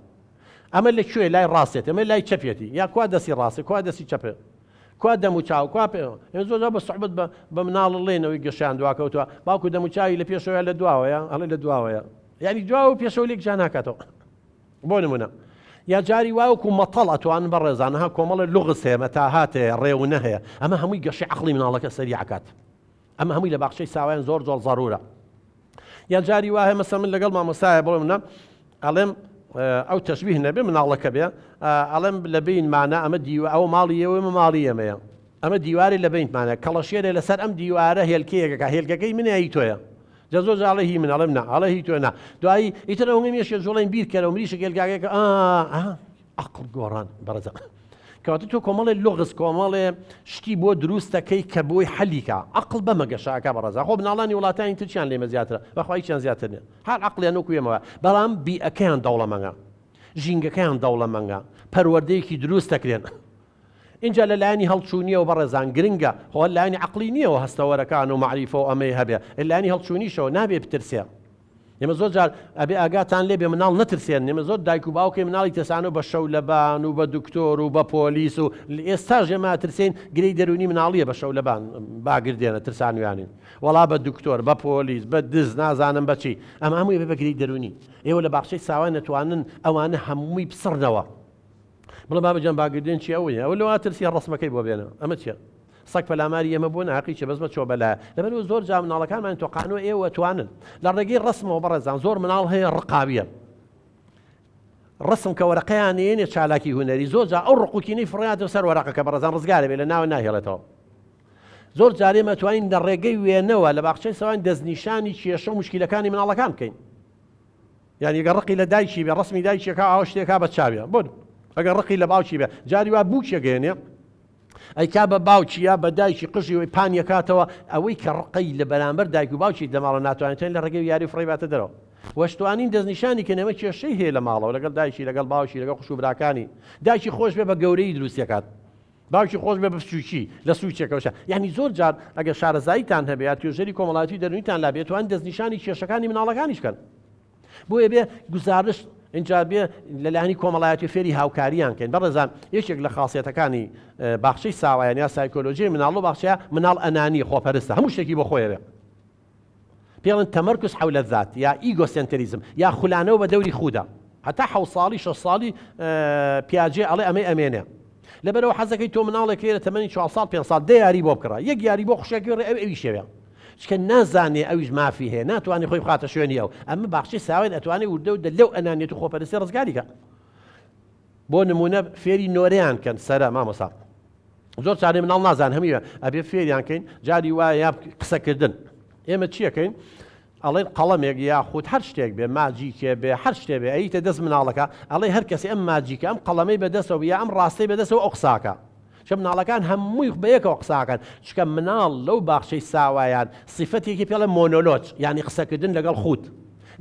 ئەمە لە کوێ لای ڕاستێت ئەمە لای چەپێتی یا کوا دەستی ڕاستە کوا دەستی چەپێ کوا دەم و چاو کوا پێ زۆر جار بە سوحبەت بە بە مناڵ ڵێنەوەی گەشیان دواکەوتووە باوکو دەم و چاوی لە پێشەوە لە دواوەیە ئەڵێ لە دواوەیە یعنی دواوە و پێشەوە لێک جا ناکاتەوە بۆ نمونە یا جاری وا وەکو مەتەڵ ئەتوانن بەڕێزان ها کۆمەڵێ لوغز هەیە مەتاهات هەیە ڕێونە هەیە ئەمە هەمووی گەشەی عەقڵی مناڵەکە سەریع ئەکات ئەمە هەمووی لە باخچەی ساوایان زۆر زۆر زەرورە یا جاری وا هەیە مەسە من لەگەڵ مامۆستایە بڵێم نە ئەڵێم ئەو تەشبیه نەبێ مناڵەکە بێ ئەڵێم لە بینمانە ئەمە دیوە ئەو ماڵی ئێوە ئەمە ماڵی ئێمەیە ئەمە دیواری لە بینمانە کەڵەشێرێ لەسەر ئەم دیوارە هێلکەیەکەکە هێلکەکەی منە ی تۆیە جا زۆر جار ئەڵێ هی منە ئەڵێم نا ئەڵێ هی تۆ نا دوایی ئیتر ئەوەنگەی مێشکێ جوڵێن بیر کەرەوە مریشک هێلکاکەکە ئا ئا عەقڵ گۆڕان بەڕێزە کەواتە تۆ کۆمەڵێ لغز کۆمەڵێ شتی بۆ دروست دەکەی کە بۆی حەلیکە عەقڵ بەمە گەشاکە بەڕێزە خۆ مناڵانی وڵاتانی تر چیان لێمە زیاترە بەخوا هیچیان زیاتر نییە هەر عەقڵیان وەکو ئێمە بەڵام بیئەکەیان دەوڵەمەنگە ژینگەکەیان دەوڵەمەنگە پەروەردەیەکی دروست دەکرێن ئینجا لە لایەنی هەڵچوونیەوە بەڕێزان گرنگە، خۆ هەر لایەنی عەقڵی نییەوە هەستەوەرەکان و مەعریفە و ئەمەی هەبێ، لە لایەنی هەڵچوونیشەوە نابێ بترسێ. ئێمە زۆر جار ئەبێ ئاگاتان لێ بێ مناڵ نەترسێن، ئێمە زۆر دایک و باوکێ مناڵی ترسانەوە بە شەولەبان و بە دکتۆر و بە پۆلیس و ئێستاش ئێمە ئەترسێین گرێی دەروونی مناڵیە بە شەولەبان باگردێنە ترسانویانین وەڵا بە دکتۆر بە پۆلیس بە دز نازانم بە چی ئەمە هەمووی ئەبێ بە گرێی دەروونی. ئێوە لە باخچەی ساوای نەتوانن ئەوانە هەمووی بسڕنەوە. بڵێ بابە گیان باگردێن چیە ئەوە ئەوە لەوە ترسی ڕسمەکەی بۆ بێنە ئەمە چیە سەگ پەلاماری ئێمە بۆ ناقی چە بەس مەچۆ بەلایە لەبەرەوە زۆر جا مناڵەکانمان تۆقانەوە ئێوە توانن لە ڕێگەی ڕسمەوە بەڕێزان زۆر مناڵ هەیە ڕقاویە ڕسم کە وەرەقەیان نێنێ چالاکی هونەری زۆر جا ئەو ڕقوکینەی فڕیاتەوە سەر وەرەقەکە بەڕێزان ڕزگارە بێ لە ناوە ناهێڵێتەوە زۆر جارێ مەتوانین لە ڕێگەی وێنەوە لە باخچەی سەوان دەستنیشانی کێشە و مشکلەکانی مناڵەکان بکەین یانی گەر ڕقی لە دایکی بێ ڕسمی دایکیەکە ئاوا شتێکا بە چاویە بۆ ئەگەر ڕقی لە باوکی بێ جاری وا بووکێ گەێنێ ئەیکا بە باوکی یا بە دایکی قژی وی پانیەکاتەوە ئەوەی کە ڕقەی لە بەرامبەر دایک و باوکی لە ماڵە ناتوانێت لە ڕێگەی یاری فڕی باتە دەرەوە وەشتوانین دەستنیشانی کە نێمە کێشەی هەیە لە ماڵەوە لەگەڵ دایکی لەگەڵ باوکی لەگەڵ خوش و براکانی دایکی خۆش بێ بە گەورەی دروستەکات باوکی خۆش بێ بە بچووکی لە سوچێکەوە یعنی زۆر جار ئەگەر شارەزاییتان هەبێ یا توێژەری کۆمەڵایەتی دەروونیتان لا بێت توان دەستنیشانی کێشەکانی مناڵەکانیش بکەن بۆیە بێ گوزارشت اینجا بێ لەلایەنی کۆمەڵایەتی فێری هاوکاریان کەین بەڕێزان یەکێک لە خاصیەتەکانی باخچەی ساوایان یا سایکۆلۆژی مناڵ و باخچەیە مناڵ ئەنانی خۆپەرستە هەموو شتێکی بۆ خۆیەوێ پێڵن تمرکز حول الذات یا egocentrism یا خولانەوە بە دەوری خودا هەتا حەو ساڵی شەش ساڵی پیاجێ ئەڵێ ئەمەی ئەمێنێ لەبەرەوە حەزەکەی تۆ مناڵێک هەیە لە تەمەنی چوار ساڵ پێنج ساڵ دە یاری بۆ بکڕە یەک یاری بۆ خوشکەکەی ڕێ ئەو ئەویش هەیە چکە نازانێ ئەویش مافی هەیە ناتوانێ خۆی بخاتە شوێنی ئەو ئەمە باخچەی ساوێن ئەتوانێ وردە و دە لەو ئەنانیەت و خۆپەرستی ڕزگاری کە بۆ نمونە فێری نۆرەیان کەن سەرە مامۆسا زۆر چارێ مناڵ نازان هەمووی ئەبێ فێریان کەین جاری وایە یا قسەکردن ئێمە چیەکەین ئەڵێن قەڵەمێک یاخود هەر شتێک بێ ماجیکێ بێ هەر شتێ بێ ئەیتە دەست مناڵەکە ئەڵێ هەر کەسی ئەم ماجیکە ئەم قەڵەمەی بەدەستەوە یا ئەم ڕاستەی بەدەستەوە ئەو قساکە چە مناڵەکان هەمووی بەیەکەوە قساکەن چکە مناڵ لەو باخچەی ساوایان سیفەتێکی پێڵە مۆنۆلۆج یعنی قسەکردن لەگەڵ خود.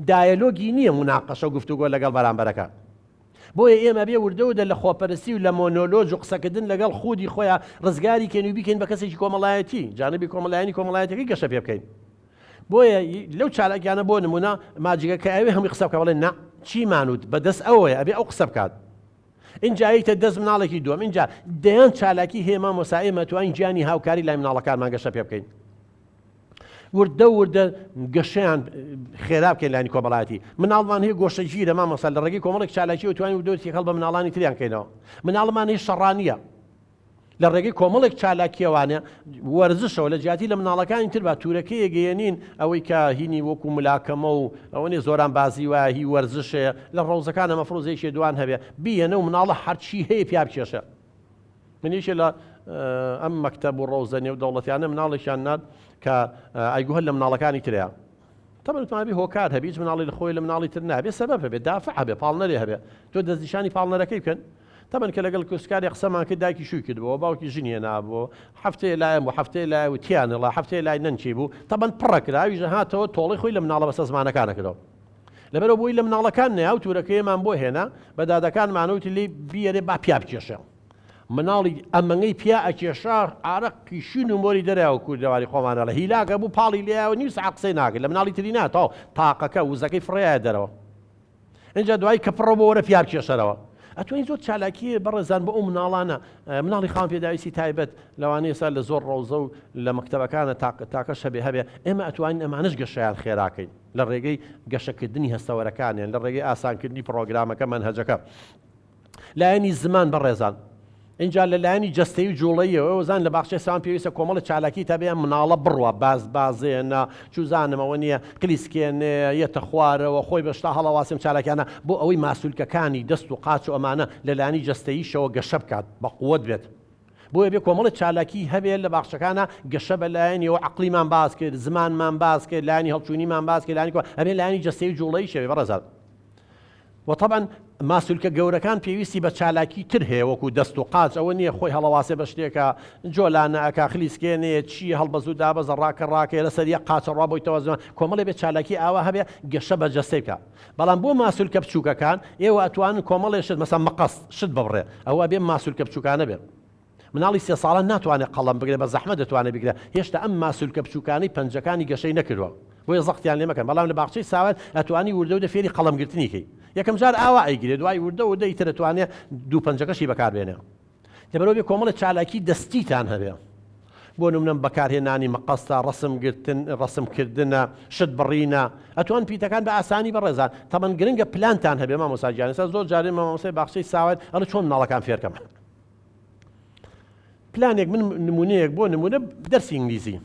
دایەلۆگی نییە موناقەشە و گفتوگۆ لەگەڵ بەرامبەرەکە. بۆیە ئێمە بێ وردە وردە لە خۆپەرستی و لە مۆنۆلۆج و قسەکردن لەگەڵ خودی خۆیان ڕزگاری کەین و بیکەین بە کەسێکی کۆمەڵایەتی، جانبی کۆمەڵایەنی کۆمەڵایەتیەکەی گەشە پێ بکەین. بۆیە لەو چالاکیانە بۆ نمونە ماجیگە کە ئەوێ هەمووی قسە بکە بڵێ نا چیمان وت بەدەست ئەوەیە ئەبێ ئەو قسە بکات. ئینجا یەیتە دەست مناڵێکی دووەم ئینجا دەیان چالاکی هەیە مامۆستا ئێمە توانین گیانی هاوکاری لای مناڵەکانمان گەشە پێ بکەین. وردە وردە گەشەیان خێرا بکەین لانی کۆمەڵایەتی مناڵمان هەیە گۆشەگیرە مامۆستا لە ڕێگەی کۆمەڵێک چالاکی و توانین وردە تێکەڵ بە مناڵانی تریان کەینەوە مناڵمان هەیە شەڕانیە لە ڕێگەی کۆمەڵێک چالاکیەوانە وەرزشەوە لە جیاتی لە مناڵەکانی تر با تورەکەیە گەیەنین ئەوەی کە هینی وەکو ملاکەمە و ئەوەنێ زۆران بازی وایە هی وەرزشەیە لە ڕەوزەکانە مەفروزێکی دوان هەبێ بیەنە و مناڵە هەرچی هەیە پیا بکێشە من یەکێ لە ئەم مەکتەب و ڕەوزە نێو دەوڵەتیانە مناڵێکیان نارد کە ئەیگو هەر لە مناڵەکانی ترەیە تەبەن توانبی هۆکار هەبی هیچ مناڵی لە خۆی لە مناڵی تر نابێ سەبەب هەبێ دافع هەبێ پاڵنەرێ هەبێ تۆ دەستنیشانی پاڵنەرەکەی بکەن تەبەن کە لەگەڵ کوسکاری قسەمان کرد دایکی شووی کردبەوە باوکی ژنی هێنابوو هەفتەیە لایم بوو هەفتەیە لای و تیانڵا هەفتەیە لای نەنکی بوو تەبەن پڕە کرا ئەویش هاتەوە تۆڵەی خۆی لە مناڵە بەسە زمانەکانە کردەوە لەبەرەوە بۆی لە مناڵەکان نیا و تورەکەیمان بۆ هێنا بە دادەکانمان وتی لێی بیەرێ با پیا بکێشێ مناڵی ئەمەنگەی پیا ئەکێشا ئارەقی شین و مۆری دەرایەوە کوردەواری خۆمانە لە هیلاکە بوو پاڵی لێیاوە نیو سەعات قسەی ناکرد لە مناڵی تری ناتەوە تاقەکە وزەکەی فڕێیە دەرەوە اینجا دوایی کە پڕە بۆ وەرە پیا بکێشەرەوە ئەتوانی زۆر چالاکی بەڕێزان بۆ ئەو مناڵانە مناڵی خاوەن پێداویستی تایبەت لەوانەیە ئێستا لە زۆر ڕەوزە و لە مەکتەبەکانە تاکەش هەبێ هەبێ ئێمە ئەتوانین ئەمانەش گەشەیان خێراکەین لە ڕێگەی گەشەکردنی هەستەوەرەکانیان لە ڕێگەی ئاسانکردنی پڕۆگرامەکە مەنهەجەکە لایەنی زمان بەڕێزان اینجا لە لایەنی جەستەی و جوڵەیەوە وزان لە باخچەی ساوان پێویستە کۆمەڵە چالاکی تا بێ مناڵە بڕوا باز بازێنە چوزانمەوە نییە قلیسکێنێ یەتە خوارەوە خۆی بەشتا هەڵەواسم چالاکیانە بۆ ئەوەی ماسولکەکانی دەست و قاچ و ئەمانە لە لایەنی جەستەییشەوە گەشە بکات بە قوت بێت بۆیە بێ کۆمەڵێک چالاکی هەبێ لە باخچەکانا گەشە بە لایەنیەوە عەقڵیمان باس کرد زمانمان باس کرد لایەنی هەڵچوونیمان باس کرد لایەنی ئەبێ لایەنی جەستەی و جوڵەیش هەبێ بەڕێزان و طبعا ماسولکە گەورەکان پێویستی بە چالاکی تر هەیە وەکو دەست و قاچ ئەوە نییە خۆی هەڵەواسێ بە شتێکە جۆلانە ئەکا خلیسکێنێ چی هەڵبەز و دابەزە ڕاکە ڕاکەیە لەسەر یەک قاچە ڕوا بۆی تەوازن کۆمەڵێ بێ چالاکی ئاوا هەبێ گەشە بە جەستەی بکە بەڵام بۆ ماسولکە بچووکەکان ئێوە ئەتوانن کۆمەڵێ شت مەسەن مقەست شت ببڕێ ئەوە ئەبێ ماسولکە بچووکانە بێ مناڵی سێ ساڵان ناتوانێت قەڵەم بگرێ بە زەحمەت دەتوانێت بگرێ هێشتا ئەم ماسولکە بچووکانەی پەنجەکانی گەشەی نەکردووە بۆیە زەختیان لێ مەکەن بەڵام لە باخچەی ساوان ئەتوانی وردە وردە فێری قەڵەم گرتنی کەی یەکەم جار ئاوا ئەیگرێ دوای وردە وردە ئیتر ئەتوانێ دوو پەنجەکەشی بەکاربێنێ لەبەرئەوە بێ کۆمەڵێ چالاکی دەستیتان هەبێ بۆ نمونە بەکارهێنانی مقەستە ڕەسم گرتن ڕەسم کردنە شت بڕینە ئەتوان پیتەکان بە ئاسانی بەڕێزان تەمەن گرنگە پلانتان هەبێ مامۆستا گیان ئێستا زۆر جارێ مامۆستای باخچەی ساوان ئەڵێ چۆن مناڵەکان فێرکەم پلانێک من نمونەیەک بۆ نمونە دەرسی ئینگلیزی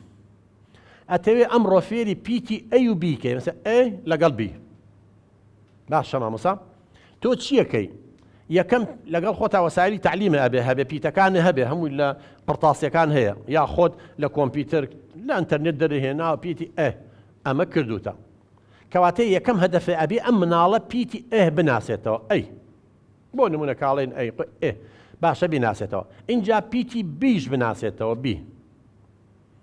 ئەتەوێ ئەمڕۆ فێری پیتی A و B کەی مەسە A لەگەڵ B باشە مامۆسا تۆ چیەکەی یەکەم لەگەڵ خۆتا وەسایلی تەعلیمە ئەبێ هەبێ پیتەکان هەبێ هەمووی لە قڕتاسیەکان هەیە یا خۆت لە کۆمپیوتەر لە ئەتەرنێت دەرهێنا پیتی ئە ئەمە کردوتە کەواتە یەکەم هەدەفێ ئەبێ ئەم مناڵە پیتی ئه بناسێتەوە ئەی بۆ نمونە کاڵێن ئەی ئێ باشە بیناسێتەوە اینجا پیتی بیش بناسێتەوە بی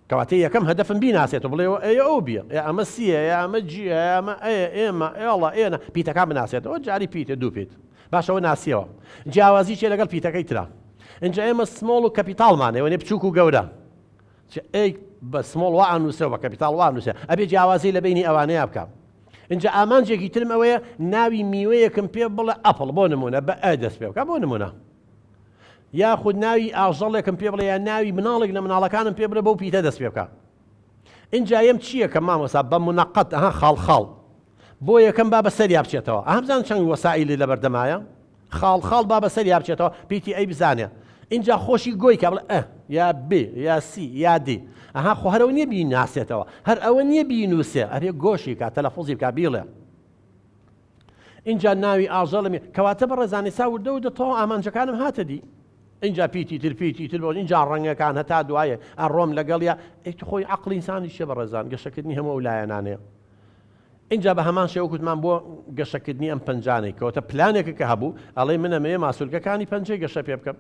کەواتە یەکەم هەدەفم بیناسێتەوە بڵێ ئەی ئەو بیە ئێ ئەمە سیە یا ئەمە جیە یا ئەمە ئەیە ئێمە ئێڵە ئێنە پیتەکان بناسێتەوە جاری پیتە دوو پیت باشەوە ناسیەوە جیاوازی چیە لەگەڵ پیتەکەی ترا اینجا ئێمە small و capital مان هەیە وەنێ بچووک و گەورە چ ئەی بە small وا ئەنووسێ و بە capital وا ئەنووسێ ئەبێ جیاوازی لە بینی ئەوانەیە بکە اینجا ئامانجێکی ترم ئەوەیە ناوی میوەیەکم پێ بڵێ apple بۆ نمونە بە ئە دەست پێ بکە بۆ نمونە یاخود ناوی ئاژەڵێکم پێ بڵێ یان ناوی مناڵێک لە مناڵەکانم پێ بڵێ بەو پیتە دەست پێ بکە ئینجا یەم چییە کە مامۆسا بە منەقەت ئەها خاڵ خاڵ بۆ یەکەم با بەسەریا بچێتەوە ئەها بزان چەند وەسائیلی لەبەردەمایە خاڵ خاڵ با بەسەریا بچێتەوە پیتی ئەی بزانێ اینجا خۆشی گۆی کە بڵێ ئە یا ب یا سی یا دی ئەها خۆ هەرەوە نییە بیناسێتەوە هەر ئەوە نییە بینووسێ ئەبێ گۆشی کا تەلەفوزی بکا بیڵێ ئینجا ناوی ئاژەڵم کەواتە بەڕێزان ئێستا وردە وردە تەواو ئامانجەکانم هاتە دی ئینجا پیتی تر پیتی تر بۆ ئینجا ڕەنگەکان هەتا دوایە ئەڕۆم لەگەڵیا ئەی تو خۆی عەقڵی ئینسانی چیە بەڕێزان گەشەکردنی هەموو ئەو لایەنانەیە ئینجا بە هەمان شێوە کوتمان بۆ گەشەکردنی ئەم پەنجانەی کەوتە پلانێکە کە هەبوو ئەڵێ من ئەمەیە ماسولکەکانی پەنجەی گەشە پێ بکەم.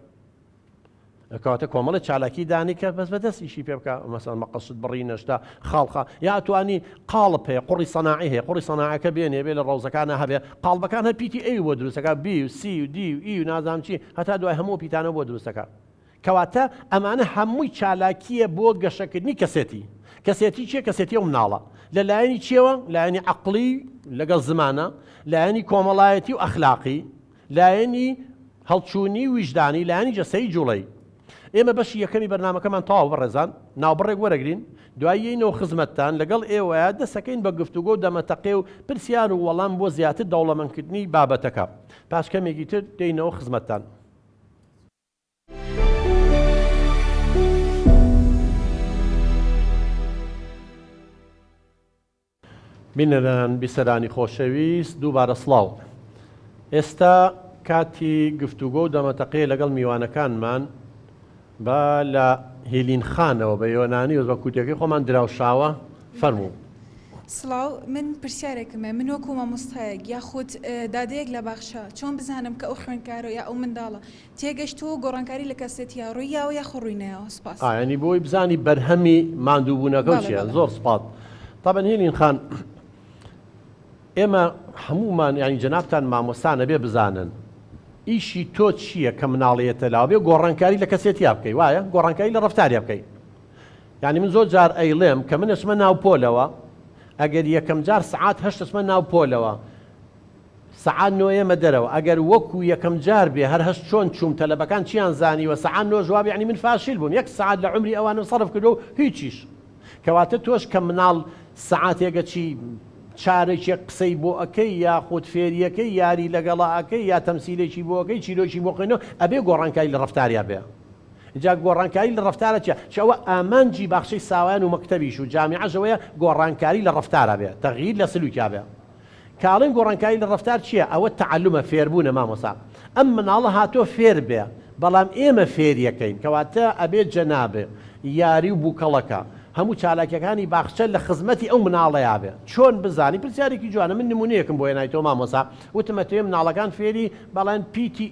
کەواتە کۆمەڵی چالاکی دانی کە بەس بەدەست ئیشی پێ بکە مەسەن مەقەست بڕی نەشتا خاڵخە یا توانی قاڵب هەیە قوڕی سەناعی هەیە قوڕی سەناعەکە بێنێ بێ لە ڕەوزەکانە هەبێ قاڵبەکان هەر پیتی A بۆ دروستەکە B و C و D و E و نازانم چی هەتا دوای هەموو پیتانە بۆ دروستەکە کەواتە ئەمانە هەمووی چالاکییە بۆ گەشەکردنی کەسێتی. کەسێتی چییە؟ کەسێتی ئەو مناڵە. لە لایەنی چییەوە؟ لایەنی عەقڵی لەگەڵ زمانە، لایەنی کۆمەڵایەتی و ئەخلاقی، لایەنی هەڵچوونی و ویژدانی، لایەنی جەستەیی جوڵەیی. ئێمە بەشی یەکەمی بەرنامەکەمان تەواو بەڕێزان، ناوبڕێک وەرەگرین، دوایی یەینەوە خزمەتتان، لەگەڵ ئێوەیا دەسەکەین بە گفتوگۆ و دەمەتەقێ و پرسیار و وەڵام بۆ زیاتر دەوڵەمەندکردنی بابەتەکە. پاش کەمێکی تر دێینەوە خزمەتتان. بینەران بیسەرانی خۆشەویست دووبارە سڵاو ئێستا کاتی گفتوگۆ و دەمەتەقێ لەگەڵ میوانەکانمان با لە هیلین خانەوە بە یۆنانی و بە کوردیەکەی خۆمان دراوشاوە فەرموو. سڵاو من پرسیارێکم هەیە من وەکو مامۆستایەک یاخود دادەیەک لە باخچە چۆن بزانم کە ئەو خوێندکارە یا ئەو منداڵە تێگەشتووە و گۆڕانکاری لە کەسێتیا ڕووی یاوە یاخۆ ڕووی نەیاوە سوپاس. ئا یانی بۆی بزانی بەرهەمی ماندووبوونەکەو بەڵێ چیە بەڵێ. زۆر سوپاس تەبعەن هێلین خان ئێمە هەموومان یانی جەنابتان مامۆستان ئەبێ بزانن ئیشی تۆ چییە کە مناڵ یەتە لاوە بێ گۆڕانکاری لە کەسێتیا بکەی وایە گۆڕانکاری لە ڕەفتاریا بکەی یانی من زۆر جار ئەیڵێم کە من ئەچمە ناو پۆلەوە ئەگەر یەکەم جار سەعات هەشت ئەچمە ناو پۆلەوە سەعات نۆ یەمە دەرەوە ئەگەر وەکو یەکەم جار بێ هەر هەست چۆن چووم تەلەبەکان چیان زانیوە سەعات نۆش وابێ یەعنی من فاشیل بووم یەک سەعات لە عومری ئەوانم سەرف کردووە و هیچیش کەواتە تۆش کە مناڵ سەعاتێک ئەچی چارەکێک قسەی بۆ ئەکەی یاخود فێریەکەی یاری لەگەڵا ئەکەی یا تەمسیلێکی بۆ ئەکەی چیرۆکی بۆ خوێنەوە ئەبێ گۆڕانکاری لە ڕەفتاریا بێ جا گۆڕانکاری لە ڕەفتارا چیە؟ چ ئەوە ئامانجی باخچەی ساوایان و مەکتەبیش و جامیعەش ئەوەیە گۆڕانکاری لە ڕەفتارا بێ تەغییر لە سلوکیا بێ کە ئەڵێن گۆڕانکاری لە ڕەفتار چیە؟ ئەوە تەعەلومە فێربوونە مامۆستا ئەم مناڵە هاتووە فێر بێ بەڵام ئێمە فێریەکەین کەواتە ئەبێ جەنابێ یاری و بوکەڵەکە هەموو چالاکیەکانی باخچە لە خزمەتی ئەو مناڵەیا بێ چۆن بزانی پرسیارێکی جوانە من نمونەیەکم بۆ هێنایتەوە مامۆستا وتم ئەتەوێ مناڵەکان فێری بەڵێن پیتی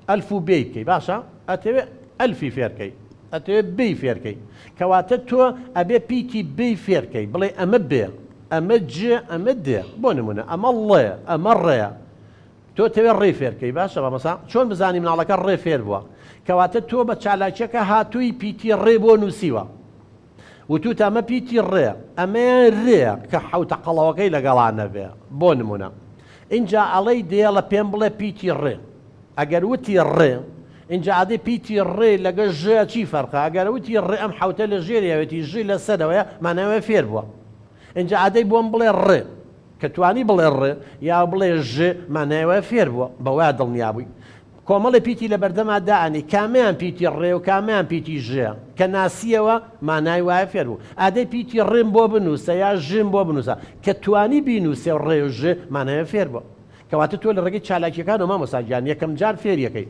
ئەلف و بێی بکەی باشە ئەتەوێ ئەلفی فێرکەی ئەتەوێ بێی فێرکەی کەواتە تۆ ئەبێ پیتی بێی فێرکەی بڵێ ئەمە بێ ئەمە ج ئەمە دێ بۆ نمونە ئەمە ڵێ ئەمە ڕێ تۆ تەوێ ڕێ فێرکەی باشە مامۆستا چۆن بزانی مناڵەکە ڕێ فێر بووە کەواتە تۆ بە چالاکیەکە هاتووی پیتی ڕێ بۆ نووسیوە وتوتە ئەمە پیتی ڕێ ئەمەیان رێ کە حەوتە قەڵەوەکەی لەگەڵا نەبێ بۆ نمونە ئینجا ئەڵێی دێڵە پێم بڵێ پیتی ڕێ ئەگەر وتی ڕێ ئینجا ئەدێ پیتی ڕێ لەگە ژ چی فەرقە ئەگەر وتی ڕێ ئەم حەوتە لە ژێریەوێتی ژ لە سەرەوەیە مانای فێر بووە ئینجا ئەدەی بۆم بڵێ ڕێ کە توانی بڵێ ڕ یا بڵێ ژ مانای وایە فێر بووە، بەوە دڵنیا بووی. کۆمەڵێ پیتی لە بەردەما دائەنێی، کامەیان پیتی ڕ و کامەیان پیتی ژ، کە ناسییەوە مانای وایە فێر بوو. ئادەی پیتی ڕم بۆ بنووسە یا ژم بۆ بنووسە، کە توانی بینووسێ ڕ و ژ مانای وایە فێر بووە. کەواتە تۆ لە ڕێگەی چالاکییەکانەوە مامۆستا گیان یەکەم جار فێریەکەی.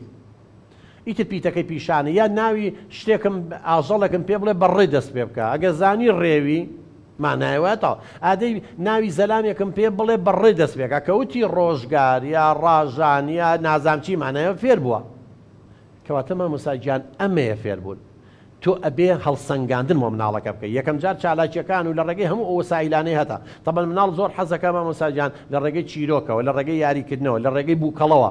ئیتر پیتەکەی پیشانە یا ناوی شتێکم ئاژەڵێکم پێ بڵێ بە ڕێ دەست پێ بکە ئەگەر زانی ڕێوی مانای وایە تەواو ئادەی ناوی زەلامێکم پێ بڵێ بە ڕێ دەست پێکا کە وتی ڕۆژگار یا ڕاژان یا نازام چی مانای وایە فێر بووە کەواتە مامۆستا گیان ئەمەیە فێربوون تۆ ئەبێ هەڵسەنگاندن بۆ مناڵەکە بکەی یەکەم جار چالاکیەکان و لە ڕێگەی هەموو ئەو وەسائیلانەی هەتە تەبەن مناڵ زۆر حەزەکە مامۆستا گیان لە ڕێگەی چیرۆکەوە لە ڕێگەی یاریکردنەوە لە ڕێگەی بووکەڵەوە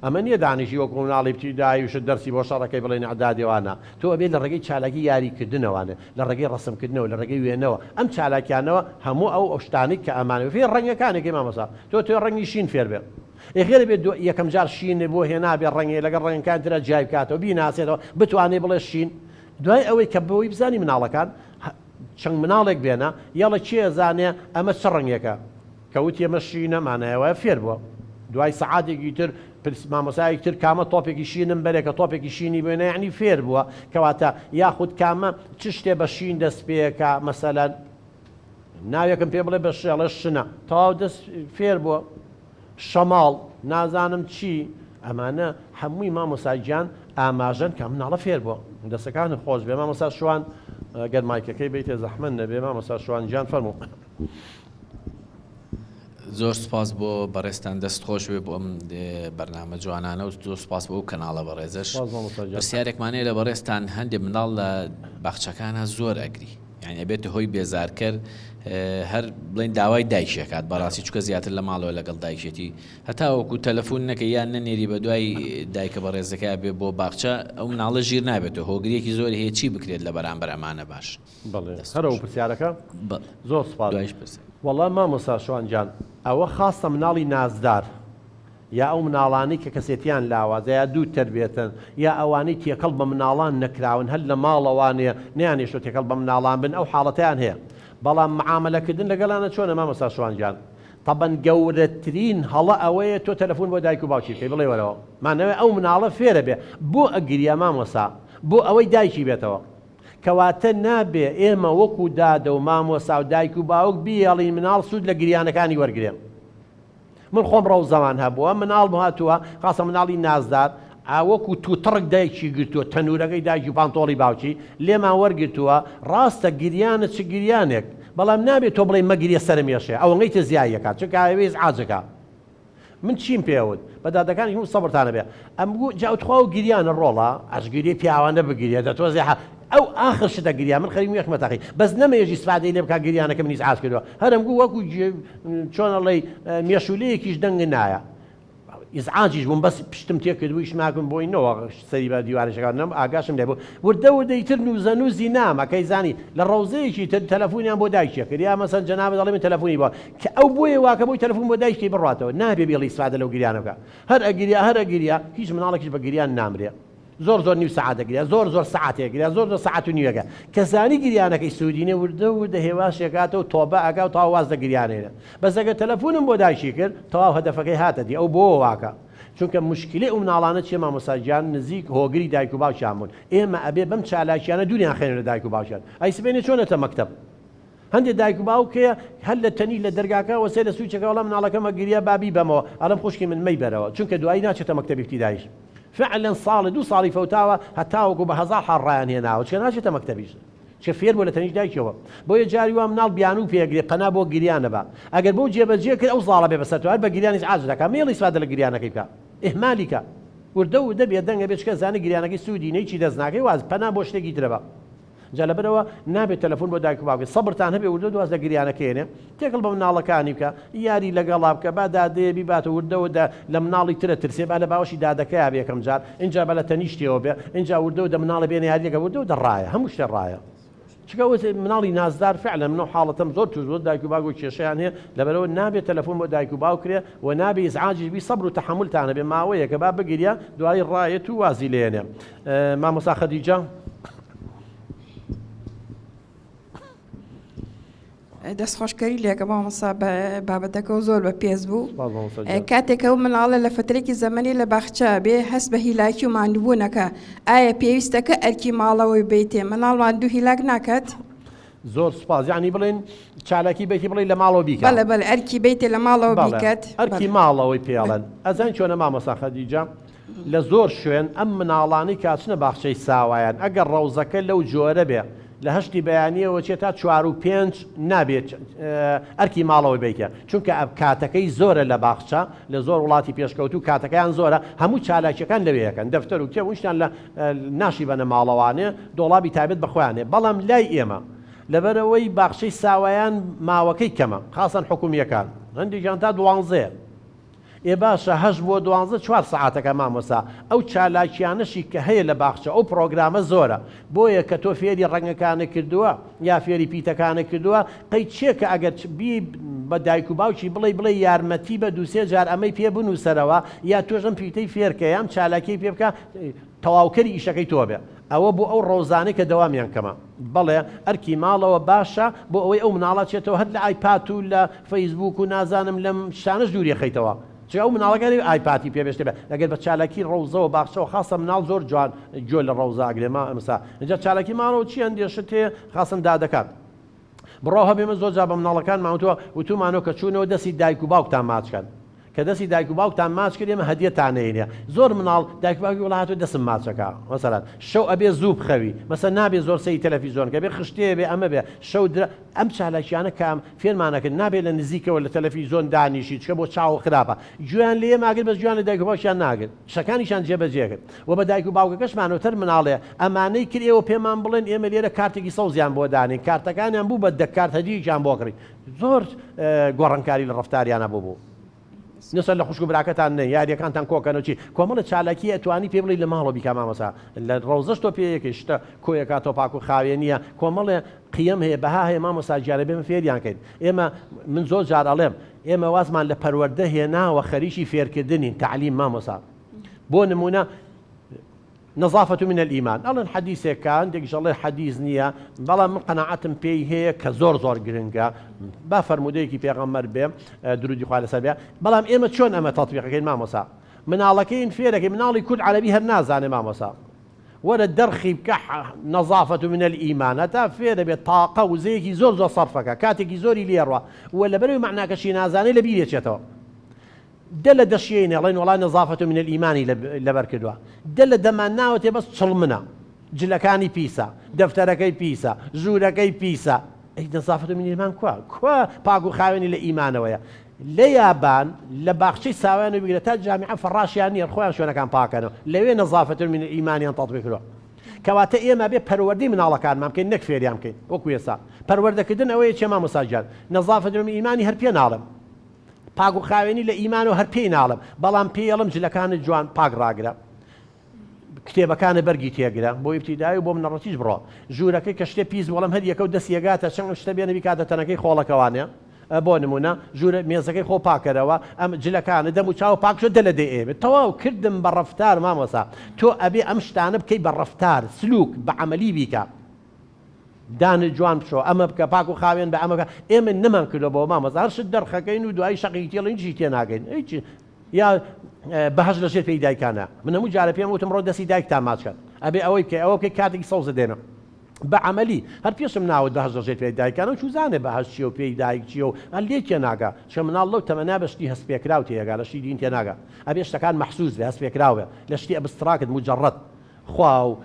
ئەمە نیە دانیشی وەکو مناڵی بچی دایوشت دەرسی بۆ شەڕەکەی بڵێن ئیعدادی وانە تۆ ئەبێ لە ڕێگەی چالاکی یاری کردنەوانێ لە ڕێگەی ڕەسم کردنەوە لە ڕێگەی وێنەوە ئەم چالاکیانەوە هەموو ئەو ئەو شتانەی کە ئەمانەوێ فێر ڕەنگەکانێکی مامۆستا تۆ تۆ ڕەنگی شین فێر بێ ئێ خێرە بێ یەکەم جار شینێ بۆ هێنابێ ڕەنگێ لەگەڵ ڕەنگەکان ترا جیای بکاتەوە بیناسێتەوە بتوانێ بڵێ شین دوای ئەوەی کە بۆی بزانی مناڵەکان چەند مناڵێک بێنە یەڵە کێ ئەزانێ ئەمە چ ڕەنگێکە کە وتی ئەمە شینە مانای ئەوەیە فێر بووە. دوای سەعاتێکی تر پرس مامۆستایەکی تر کامە تۆپێکی شینم بەرێ کە تۆپێکی شینی بوێنە یەعنی فێر بووە کەواتە یاخود کامە چ شتێ بە شین دەست پێکا مەسەلەن ناوێکم پێ بڵێ بە شێڵێ شنە تەواو دەست فێر بووە شەماڵ نازانم چی ئەمانە هەمووی مامۆستا گیان ئاماژەن کە مناڵە فێر بووە دەستەکانت خۆش بێ مامۆستا شوان گەر مایکەکەی بیتێ زەحمەت نەبێ مامۆستا شوان گیان فەرموو. زۆر سوپاس بۆ بەڕێزتان دەست خۆش بێ بۆ ئەم بەرنامە جوانانە و زۆر سوپاس بۆ ئەو کەناڵە بەڕێزەش. سوپاس مامۆستا گیان. پرسیارێکمان هەیە لە بەڕێزتان هەندێ منداڵ لە باخچەکانا زۆر ئەگری یانی ئەبێتە هۆی بێزارکەر هەر بڵێن داوای دایکی ئەکات بەڕاستی چونکە زیاتر لە ماڵەوە لەگەڵ دایکێتی هەتاوەکو تەلەفون نەکەی یان نەنێری بە دوای دایکە بەڕێزەکەیا بێ بۆ باخچە ئەو مناڵە ژیر نابێتەوە هۆگریەکی زۆری هەیە چی بکرێت لە بەرامبەر ئەمانە باش بەڵێ دەست هەر ئەو خۆش پرسیارەکە بەڵێ زۆر سوپاس. دوایش پرسیار. وەڵا مامۆستا شوان گیان ئەوە خاستە مناڵی نازدار یا ئەو مناڵانەی کە کەسێتیان لاوازە یا دوو تەربێتن یا ئەوانەی تێکەڵ بە مناڵان نەکراون هەر لە ماڵەوانێ نەیانێشتوە تێکەڵ بە مناڵان بن ئەو حاڵەتەیان هەیە بەڵام معامەلە کردن لەگەڵیانە چۆنە مامۆستا شوان گیان تەبەن گەورەترین هەڵە ئەوەیە تۆ تەلەفون بۆ دایک و باوکی بکەی بڵێ وەرەوە مانەوێ ئەو مناڵە فێرە بێ بۆ ئەگریا مامۆستا بۆ ئەوەی دایکی بێتەوە کەواتە نابێ ئێمە وەکو دادە و مامۆستا و دایک و باوک بیهێڵین مناڵ سوود لە گریانەکانی وەرگرێ. من خۆم ڕەوزەمان هەبووە، مناڵم هاتووە، خاسە مناڵی نازدار، ئا وەکو تووتڕک دایکی گرتووە، تەنوورەکەی دایکی و پانتۆڵی باوکی، لێمان وەرگرتووە، ڕاستە گریانە چ گریانێک، بەڵام نابێ تۆ بڵێی مەگریە سەرم ئێشێ، ئەوەنگەی تر زیای ئەکات، چونکە ئەوێ ئیزعاج ئەکا. من چیم پێ وت بە دادەکانیشم وت سەبرتان هەبێ ئەمگو جا تخوا و گریانە ڕۆڵە ئەش گریەی پیاوانە بگریە دە تۆزێ حە ئەو ئاخر شتە گریا من خەریک مێشکمە تەقی بەس نەمەیەژی ئیسفادەی لێ بکا گریانەکە من ئیزعاج کردوە هەرم گو وەکو چۆن ئەڵێی مێشولەیەکیش دەنگ نایە ئیزعاجیش بووم بەس پشتم تێ کردبوو ئیش ناکەم بۆی نەوە سەری بە دیوارەشەکان نەم ئاگاشم لێ بوو وردە وردە ئیتر نووزە نووزی نامە کەی زانی لە ڕەوزەیەکی تر تەلەفونیان بۆ دایکیە کرد یا مەسەن جەنابت ئەڵێ من تەلەفونی بۆ کە ئەو بۆیە واکە بۆی تەلەفون بۆ دایکی بڕاتەوە نابێ بێڵی ئیسفادە لەو گریانە بکا هەر ئەگریا هەر ئەگریا هیچ مناڵێکیش بە گریان نامرێ زۆر زۆر نیو سەعات دەگریا زۆر زۆر سەعاتێک گریا زۆر زۆر سەعات و نیوێکە کە زانی گریانەکەی سوودی نیە وردە وردە هێواشێکاتەوە تۆبە ئەکا و تەواو واز لە گریانێنە بەس ئەگەر تەلەفونم بۆ دایکی کرد تەواو هەدەفەکەی هاتە دی ئەو بۆ واکە چونکە موشکیلەی ئەو مناڵانە چیە مامۆستا گیان نزیک هۆگری دایک و باوکیان بوون ئێمە ئەبێ بەم چالاکیانە دووریان خەینە لە دایک و باوکیان ئەی سبەینێ چۆنێتە مەکتەب هەندێ دایک و باوک هەیە هەر لە تەنی لە دەرگاکە وەسێ لە سویچەکە وەڵا مناڵەکەمە گریا با بیبەمەوە ئەڵێم خوشکی من مەیبەرەوە چونکە دوایی ناچێتە مەکتەبی ابتدایش فعلا ساڵێ دوو ساڵی فەوتاوە هەتاوەکو بە هەزار حاڵ ڕایان هێناوە چونکە ناچێتە مەکتەبیش چونکە فێر بووە لە تەنیشت دایکیەوە بۆیە جاری وا مناڵ بیانوو پێ ئەگرێ پەنا بۆ گریان ئەبا ئەگەر بۆ جێبەجێ کرد ئەو زاڵە بێ بەسەر تۆ هەر بە گریان ئیزعاج دەکا مەیەڵ ئیسفادە لە گریانەکەی بکا ئیهمالی کە وردە وردە بێدەنگە بێ چونکە زانی گریانەکەی سوودی نیە هیچی دەست ناکەی واز پەنا بۆ شتێکی ترە بە جا لەبەرئەوە نابێت تەلەفۆن بۆ دایک و باوکی سەبرتان هەبێ وردە واز لە گریانەکەی هێنێ تێکەڵ بە مناڵەکانی بکە یاری لەگەڵا بکە با دادەیە بیباتە وردە وردە لە مناڵی ترە ترسێ با لە باوەشی دادەکەیا بێ یەکەم جار ئینجا با لە تەنیشتیەوە بێ ئینجا وردە وردە مناڵە بێنە یاری لەگەڵ وردە وردە ڕایە هەموو شتێ ڕایە چونکە ئەوە مناڵی نازدار فعلا من ئەو حاڵەتەم زۆر توش بوو دایک و باوک و کێشەیان هەیە لەبەرئەوە نابێت تەلەفۆن بۆ دایک و باوک کرێ و نابێ ئیزعاجیش بی سەبر و تەحەمولتان هەبێ ماوەیەکە با بگریا دوایی ڕایەت و وازی لێنێ مامۆستا خەدیجە. دەستخۆشکەری لێکە مامۆستا بابەتەکە زۆر بە پێز بوو کاتێک ئەو مناڵە لە فترێکی زەمەنی لە باخچە بێ هەست بە هیلاکی و ماندووبوونەکە ئایا پێویستەکە ئەرکی ماڵەوەی بیتێ منداڵ ماندوو هیلاک ناکات؟ زۆر سوپاس یعنی بڵێن چالاکی بیتی بڵێ لە ماڵەوە بیکە بەڵێ بەڵێ ئەرکی بیتێ لە ماڵەوە بیکات ئەرکی ماڵەوەی پێڵەن ئەزان چۆنە مامۆستا خەدیجە لە زۆر شوێن ئەم مناڵانەی کە ئەچنە باخچەی ساوایان ئەگەر ڕەوزەکە لەو جۆرە بێ لە هەشتی بەیانیەوە چێ تا چوار و پێنج نابێت ئەرکی ماڵەوەی بیتە چونکە ئەب کاتەکەی زۆرە لە باخچە لە زۆر وڵاتی پێشکەوتوو کاتەکەیان زۆرە هەموو چالاکیەکان لەوێ ئەکەن دەفتەر و کتێب و شتیان لە ناشی بەنە ماڵەوانێ دۆڵابی تایبەت بە خۆیان هەیە بەڵام لای ئێمە لەبەرئەوەی باخچەی ساوایان ماوەکەی کەمە خاسەن حکومیەکان هەندێکیان تا دوانزەیە ئێ باشە هەشت بۆ دوانزە چوار سەعاتەکە مامۆستا ئەو چالاکیانەشی کە هەیە لە باخچە ئەو پڕۆگرامە زۆرە بۆیە کە تۆ فێری ڕەنگەکانت کردووە یا فێری پیتەکانت کردووە قەی چێ کە ئەگەر بی بە دایک و باوکی بڵێی بڵێ یارمەتی بە دووسێ جار ئەمەی پێ بنووسەرەوە یا تۆش ئەم پیتەی فێرکە یا ئەم چالاکیەی پێ بکە تەواوکەری ئیشەکەی تۆ بێ ئەوە بۆ ئەو ڕەوزانەی کە دەوامیان کەمە. بەڵێ ئەرکی ماڵەوە باشە بۆ ئەوەی ئەو مناڵە چێتەوە هەر لە ئایپات و لە فەیسبوک و نازانم لەم شتانەش دووری خەیتەوە چونکە ئەو مناڵەکە نەبێ ئایپاتی پێ بێ شتێ بێ ئەگەر بە چالاکی ڕەوزەوە باخچەوە خاصە مناڵ زۆر جوان گوێ لە ڕەوزە ئەگرێ مامۆستا ئینجا چالاکی ماڵەوە چی هەندێ شت هەیە خاصەن دادەکان بڕوا هەبێ من زۆر جار بە مناڵەکانمان وتووە وتوومانەوە کە چوونەوە دەستی دایک و باوکتان ماچ کەن. کە دەستی دایک و باوکتان ماچ کرد ئێمە هەدیەتان نەینێ زۆر مناڵ دایک و باوکی وەڵا هاتووە دەسم ماچەکا مەسەلەن شەو ئەبێ زوو بخەوی مەسەلەن نابێ زۆر سەیری تەلەفیزۆن کە بێ خشتەیە بێ ئەمە بێ شەو درە ئەم چالاکیانە کە فێرمان ئەکرد نابێ لە نزیکەوە لە تەلەفیزۆن دانیشی چکە بۆ چاو خراپە گوێیان لێ ئێمە ئەگرت بەس گوێیان لە دایک و باوکیان ناگرت شتەکانیشان جێبەجێ کرد و بە دایک و باوکەکەشمانەوە تەر مناڵێ ئەمانەی کرد ئێوە پێمان بڵێن ئێمە لێرە کارتێکی سەوزیان بۆ دانێین کارتەکانیان بوو بە دە کارت هەدیەیەکیان بۆ کڕین زۆر گۆڕانکاری لە ڕەفتاریانا بووبوو. نوسەر لە خوشک و براکەتان نەی یاریەکانتان کۆکەنەوە چی کۆمەڵێ چالاکی ئەتوانی پێ بڵێی لە ماڵەوە بیکا مامۆسا لە ڕەوزەش تۆ پێ یەکەی شتە کۆیەکاتەوە پاک و خاوێنیە کۆمەڵێ قیەم هەیە بەها هەیە مامۆسا گیانە بێمە فێریان کەین ئێمە من زۆر جار ئەڵێم ئێمە وازمان لە پەروەردە هێناوە خەریکی فێرکردنین تەعلیم مامۆسا بۆ نمونە نظافە من الایمان ئەڵێن حەدیسێکە هەندێکیش ئەڵێن حەدیس نییە بەڵام من قەناعەتم پێی هەیە کە زۆر زۆر گرنگە با فەرموودەیەکی پێغەمبەر بێ درودی خوا لەسەر بێ بەڵام ئێمە چۆن ئەمە تەطبیقەکەین مامۆسا مناڵەکەین فێرەکەی مناڵی کورد عەرەبی هەر نازانێ مامۆسا وەرە دەرخی بکە نظافة من الایمان هەتا فێرە بێت تاقە وزەیەکی زۆر زۆر سەرفەکە کاتێکی زۆری لێڕوە و لەبەرەوەی مەعناکەشی نازانێ لە بیرێچێتەوە دە لە دە شیعی ئەڵێن وەڵا نظافة من الایمان ی لەبەر کردوە دە لە دەمان ناوەتێ بەس چڵمنە جلەکانی پیسە دەفتەرەکەی پیسە ژوورەکەی پیسە ئەی نظافة من الایمان کوا کوا پاک و خاوێنی لە ئیمانەوەیە لە یابان لە باخچەی ساوایان بگرە تا جامیعە فەڕاشیان نییە خۆیان شوێنەکان پاکەنەوە لەوێ نظافة من الایمان یان تطبیق کردوە کەواتە ئێمە بێ پەروەردەی مناڵەکانمان بکەین نەک فێریان بکەین وەکو ئێستا پەروەردەکردن ئەوەیە چێ مامۆستا گیان نظافة من الایمان ی هەر پێ ناڵێم پاک و خاوێنی لە ئیمانەوە هەر پێی ناڵێم بەڵام پێی ئەڵێم جلەکانت جوان پاک ڕاگرە کتێبەکانە بەرگی تێگرە بۆ ئیبتیدایی و بۆ بنەڕەتیش بڕۆ ژوورەکەی کە شتێ پیس بۆڵم هەر یەکە و دەست یەگاتە چەند شتە بێنە بیکاتە تەنەکەی خۆڵەکەوانێ بۆ نمونە ژوورە مێزەکەی خۆ پاکەرەوە ئەم جلەکانە دەم و چاو پاکشۆ دە لە دەی ئێمە تەواو کردم بە ڕەفتار مامۆسا تۆ ئەبێ ئەم شتانە بکەی بە ڕەفتار سلوک بە عەمەلی بیکە دانت جوان بشۆ ئەمە بکە پاک و خاوێن بە ئەمە بکە ئێمە نەمان کردوە بەوە مامۆستا هەر شت دەرخەکەین و دوایی شەقێکی تێڵین هیچی تێناگەین هیچ یا بەهەشت لەژێر پێی دایکانە من هەموو جارە پێم وتم ڕۆ دەستی دایکتان ماچ کەن ئەبێ ئەوەی بکەی ئەوە بکەی کاتێکی سەوزە دێنم بە عەمەلی هەر پێشم ناوت بەهەشت لەژێر پێی دایکانە و چوزانێ بەهەشت چیە و پێی دایک چیە و هەر لێی تێناگا چونکە مناڵ لەو تەمەنە بە شتی هەست پێکراو تێگا لە شتی دین تێناگا ئەبێ شتەکان مەحسوس بێ هەست پێکراو بێ لە شتی abstract موجەڕەد خوا و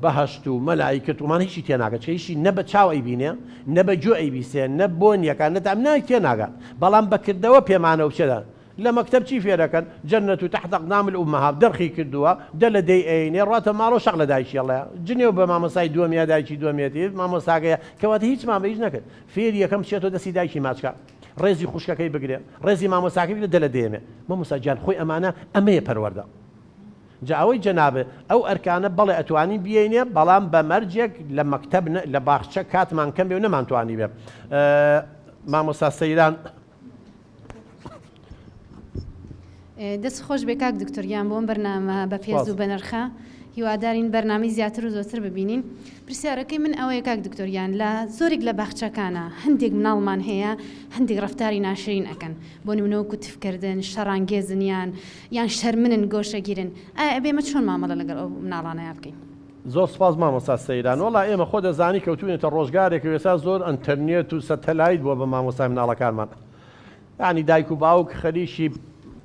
بەهەشت و مەلائیکەت و ئەمانە هیچی تێناگات چونکە هیچی نە بە چاو ئەیبینێ نە بە گوێ ئەیبیسێ نە بۆنیەکە نە تام نای تێناگات بەڵام بە کردەوە پێمانەوە بچێتە لە مەکتەب چی فێرەکەن جنة تحت اقدام الامهات دەرخی کردووە دە لە دەی ئەینێ ڕاتە ماڵەوە شەق لە دایکی ئەڵێ جنێو بە مامۆستای دووەم یا دایکی دووەمێتی مامۆستاکەیە کەواتە هیچمان بە هیچ نەکرد فێری یەکەم بچێتەوە دەستی دایکی ماچکە ڕێزی خوشکەکەی بگرێ ڕێزی مامۆستاکەی بگرێ دە لە دەیەمێ مامۆستا گیان خۆی ئەمانە ئەمەیە پەروەردە جا ئەوەی جەنابت ئەو ئەرکانە بەڵێ ئەتوانین بیەینێ بەڵام بە مەرجێک لە مەکتەب لە باخچە کاتمان کەم بێ و نەمانتوانیبێ مامۆستا سەیران. دەست خۆش بێ کاک دکتۆر گیان بۆ ئەم بەرنامە بەپێز و بەنرخە هیوادارین بەرنامەی زیاتر و زۆرتر ببینین پرسیارەکەی من ئەوەیە کاک دکتۆر گیان لە زۆرێک لە باخچەکانە هەندێک مناڵمان هەیە هەندێک ڕەفتاری ناشرین ئەکەن بۆ نمونە وەکو تفکردن شەڕانگێزن یان یان شەرمنن گۆشەگیرن ئایا ئەبێ ئێمە چۆن مامەڵە لەگەڵ ئەو مناڵانەیا بکەین؟ زۆر سوپاس مامۆستا سەیران وەڵا ئێمە خۆ دەزانی کەوتوینەتە ڕۆژگارێکەوە ئێستا زۆر ئەنتەرنێت و سەتەلایت بووە بە مامۆستای مناڵەکانمان یانی دایک و باوک خەریکی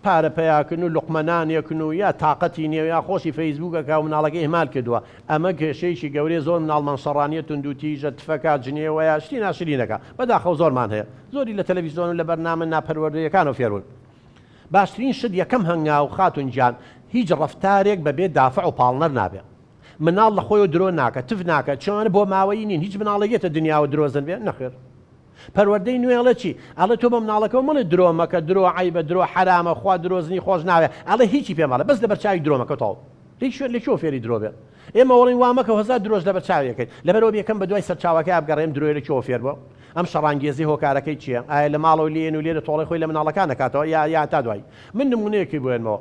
پارە پەیاکردن و لوقمە نانێکن و یا تاقەتی نیە و یا خۆشی فەیسبوک ئەکا و مناڵەکەی ئیهمال کردووە ئەمە کێشەیەکی گەورەیە زۆر مناڵمان شەڕانیە توندوتیژە تفەکا جنێوەیە شتی ناشرینەکا بەداخەوە زۆرمان هەیە زۆری لە تەلەفیزۆن و لە بەرنامە ناپەروەردەیەکانەوە فێربوون باشترین شت یەکەم هەنگاو خاتون گیان هیچ ڕەفتارێک بەبێ دافع و پاڵنەر نابێ مناڵ لە خۆیەوە درۆ ناکە تف ناکە چۆن بۆ ماوەیی نین هیچ مناڵێک یەتە دنیاوە درۆزن بێ نەخێر پەروەردەی نوێ ئەڵێ چی ئەڵێ تۆ بە مناڵەکەوە مەڵێ درۆ مەکە درۆ عەیبە درۆ حەرامە خوا درۆزنی خۆش ناوێ ئەڵێ هیچی پێ مەڵێ بەس لەبەر چاوی درۆ مەکە تەواو هیچ شوێن لە کوێوە فێری درۆ بێ ئێمە وەڵین وا مەکە هەزار درۆش لەبەر چاوی ئەکەین لەبەرئەوە یەکەم بەدوای سەرچاوەکەیا بگەڕێم درۆی لە کوێوە فێر بووە ئەم شەڕانگێزی هۆکارەکەی چییە ئایا لە ماڵەوە لێن و لێرە تۆڵەی خۆی لە مناڵەکان ئەکاتەوە یا یا تا دوایی من نمونەیەکی بۆ هێنمەوە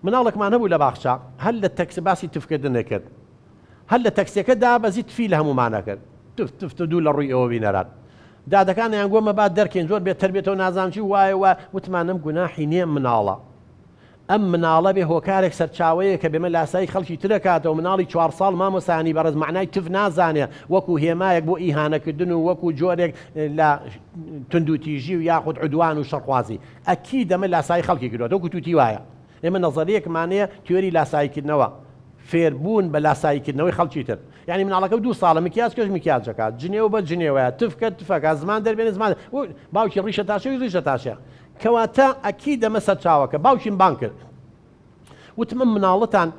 مناڵێکمان هەبوو لە باخچە هەر لە تەکس باسی تفکردن کرد هەر لە تەکسیەکە دابەزی تفی لە هەموومان ئەکرد تف تف تف دوو لە ڕووی ئەوە بینەران دادەکانیان گۆ مەبا دەرکەین زۆر بێ تەربێتەوە نازانم چی وایە وایە وتمان ئەم گوناحی نییە مناڵە. ئەم مناڵە بێ هۆکارێک سەرچاوەیەکە بێمە لاسایی خەڵکی ترەکاتەوە مناڵی چوار ساڵ مامۆستایانی بەڕێز مەعنای تف نازانێ وەکو هێمایەک بۆ ئیهانەکردن و وەکو جۆرێک لە توندوتیژی و یاخود عدوان و شەڕخوازی ئەکید ئەمە لاسایی خەڵکی کردوەتەوە وەکو توتی وایە ئێمە نەزەریەکمان هەیە تیۆری لاساییکردنەوە فێربوون بە لاساییکردنەوەی خەڵکی تر یعنی مناڵەکە دوو ساڵە مکیاج کەش مکیاجەکە جنێو بە جنێوەیە تفکە تفەکە زمان دەربێنێ زمان باوکی ڕیشە تاشەوی ڕیشە تاشە کەواتە ئەکید ئەمە سەرچاوەکە باوکیم بانگ کرد وتم ئەم مناڵەتان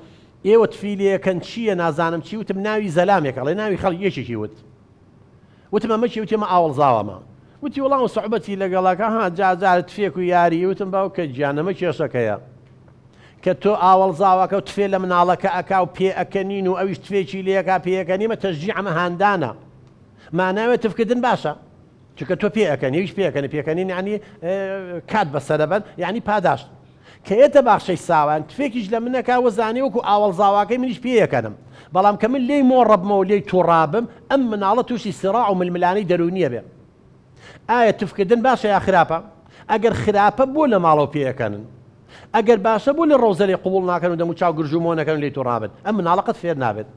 ئێوە تفی لێکەن چییە نازانم چی وتم ناوی زەلامێک ئەڵێ ناوی خەڵک یەکێکی وت وتم ئەمە چی وتی ئەمە ئاوەڵزاوەمە وتی وەڵام سوعبەتی لەگەڵەکە ها جاجار تفێک و یاری وتم باوکە گیان ئەمە کێشەکەیە کە تۆ ئاوەڵزاوەکە و تفێ لە مناڵەکە ئەکا و پێ ئەکەنین و ئەویش تفێکی لێکا پێەکەنیمە تەشجیع ئەمە هاندانە ماناوێ تفکردن باشە چونکە تۆ پێ ئەکەنی ئەویش پێ ئەکەنی پێکەنین یعنی کات بەسەرەبەن یعنی پاداشت کە یەتە باخچەی ساوان تفێکیش لە منەکا وەزانێ وەکو ئاوەڵ زاواکەی منیش پێیەکەنم بەڵام کە من لێی مۆڕەبمەوە لێی توڕابم ئەم مناڵە تووشی سراع و ململانەی دەروونیە بێ ئایا تفکردن باشە یا خراپە ئەگەر خراپە بۆ لە ماڵەوە پێیەکەنن ئەگەر باشە بۆ لە ڕەوزە لێ قوبوڵ ناکەن و دەموچاو گرژ و مۆنەکەن و لێی توڕابن ئەم مناڵە قەت فێر نابێت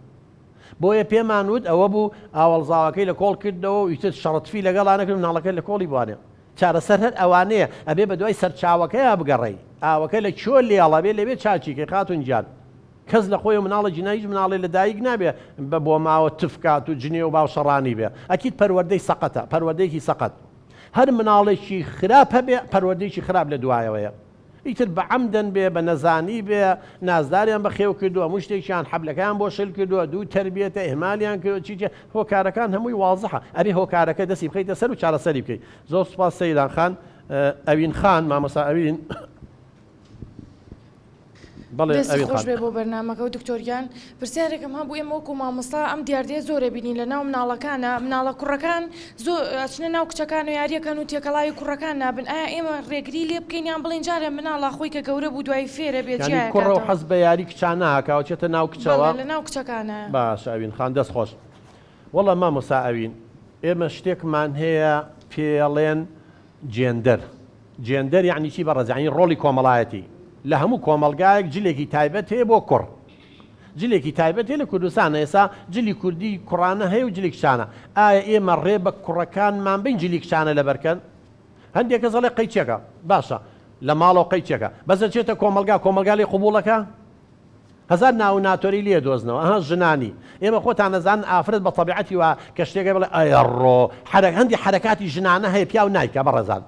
بۆیە پێمان وت ئەوە بوو ئاوەڵزاوەکەی لە کۆڵ کردەوە و ئیتر شەڕە تفی لەگەڵا نەکرد مناڵەکە لە کۆڵی بوانێ. چارەسەر هەر ئەوانەیە ئەبێ بە دوای سەرچاوەکەیا بگەڕێی ئاوەکە لە کوێ لێڵ ئەبێ لەوێ چاکی کەی خاتوون گیان. کەس لە خۆیەوە مناڵە گینا هیچ مناڵێ لە دایک نابێ بە بۆماوە تف کات و جنێو با و شەڕانی بێ ئەکید پەروەردەی سەقەتە پەروەردەیەکی سەقەت. هەر مناڵێکی خراپ هەبێ پەروەردەیەکی خراپ لە دوایەوەیە. ئیتر بە عەمدەن بێ بە نەزانی بێ نازداریان بەخێو کردووە هەموو شتێکیان حەبلەکەیان بۆ شل کردووە دوو تەربیەتە ئیهمالیان کردووە چی چی هۆکارەکان هەمووی وازحە ئەبێ هۆکارەکە دەستی بخەیتە سەر و چارەسەری بکەی زۆر سوپاس سەیران خان ئەوین خان مامۆستا ئەوین بەڵێ دەست ئەوین خۆش خان بێ بۆ بەرنامەکە و دکتۆر گیان پرسیارێکم هەبوو ئێمە وەکو مامۆستا ئەم دیاردەیە زۆر ئەبینین لە ناو مناڵەکانە مناڵە کوڕەکان زۆر ئەچنە ناو کچەکان و یاریەکەن و تێکەڵاوی کوڕەکان نابن ئایا ئێمە ڕێگری لێ بکەین یان بڵێین جارێ مناڵە خۆی کە گەورە بوو دوایی فێرە بێ یانی کوڕە و جیایەکاتەوە حەز بە یاری کچان ناکا و چێتە ناو بەڵێ کچەوە لە ناو کچەکانە. باشە ئەوین خان دەست خۆش. وەڵا مامۆستا ئەوین ئێمە شتێکمان هەیە پێیەڵێن جێندەر جێندەر یەعنی چی بەڕێز یەعنی ڕۆڵی کۆمەڵایەتی لە هەموو کۆمەڵگایەک جلێکی تایبەت هەیە بۆ کوڕ جلێکی تایبەت هەیە لە کوردستان ئێسا جلی کوردی کوڕانە هەیە و جلی کچانە ئایا ئێمە ڕێ بە کوڕەکانمان بین جلی کچانە لەبەرکەن هەندێک کەس ئەڵێ قەیچێکە باشە لە ماڵەوە قەیچێکە بەس دەچێتە کۆمەڵگا کۆمەڵگا لێی قبوڵەکە هەزار ناو و ناتۆرەی لێ دۆزنەوە ئەها ژنانی ئێمە خۆتان ئەزانن ئافرەت بە تەبیعەتی وا کە شتێکە بڵێ ئەیەڕۆ حەرەک هەندی حەرەکاتی ژنانە هەیە پیاو نایکا بەڕێزان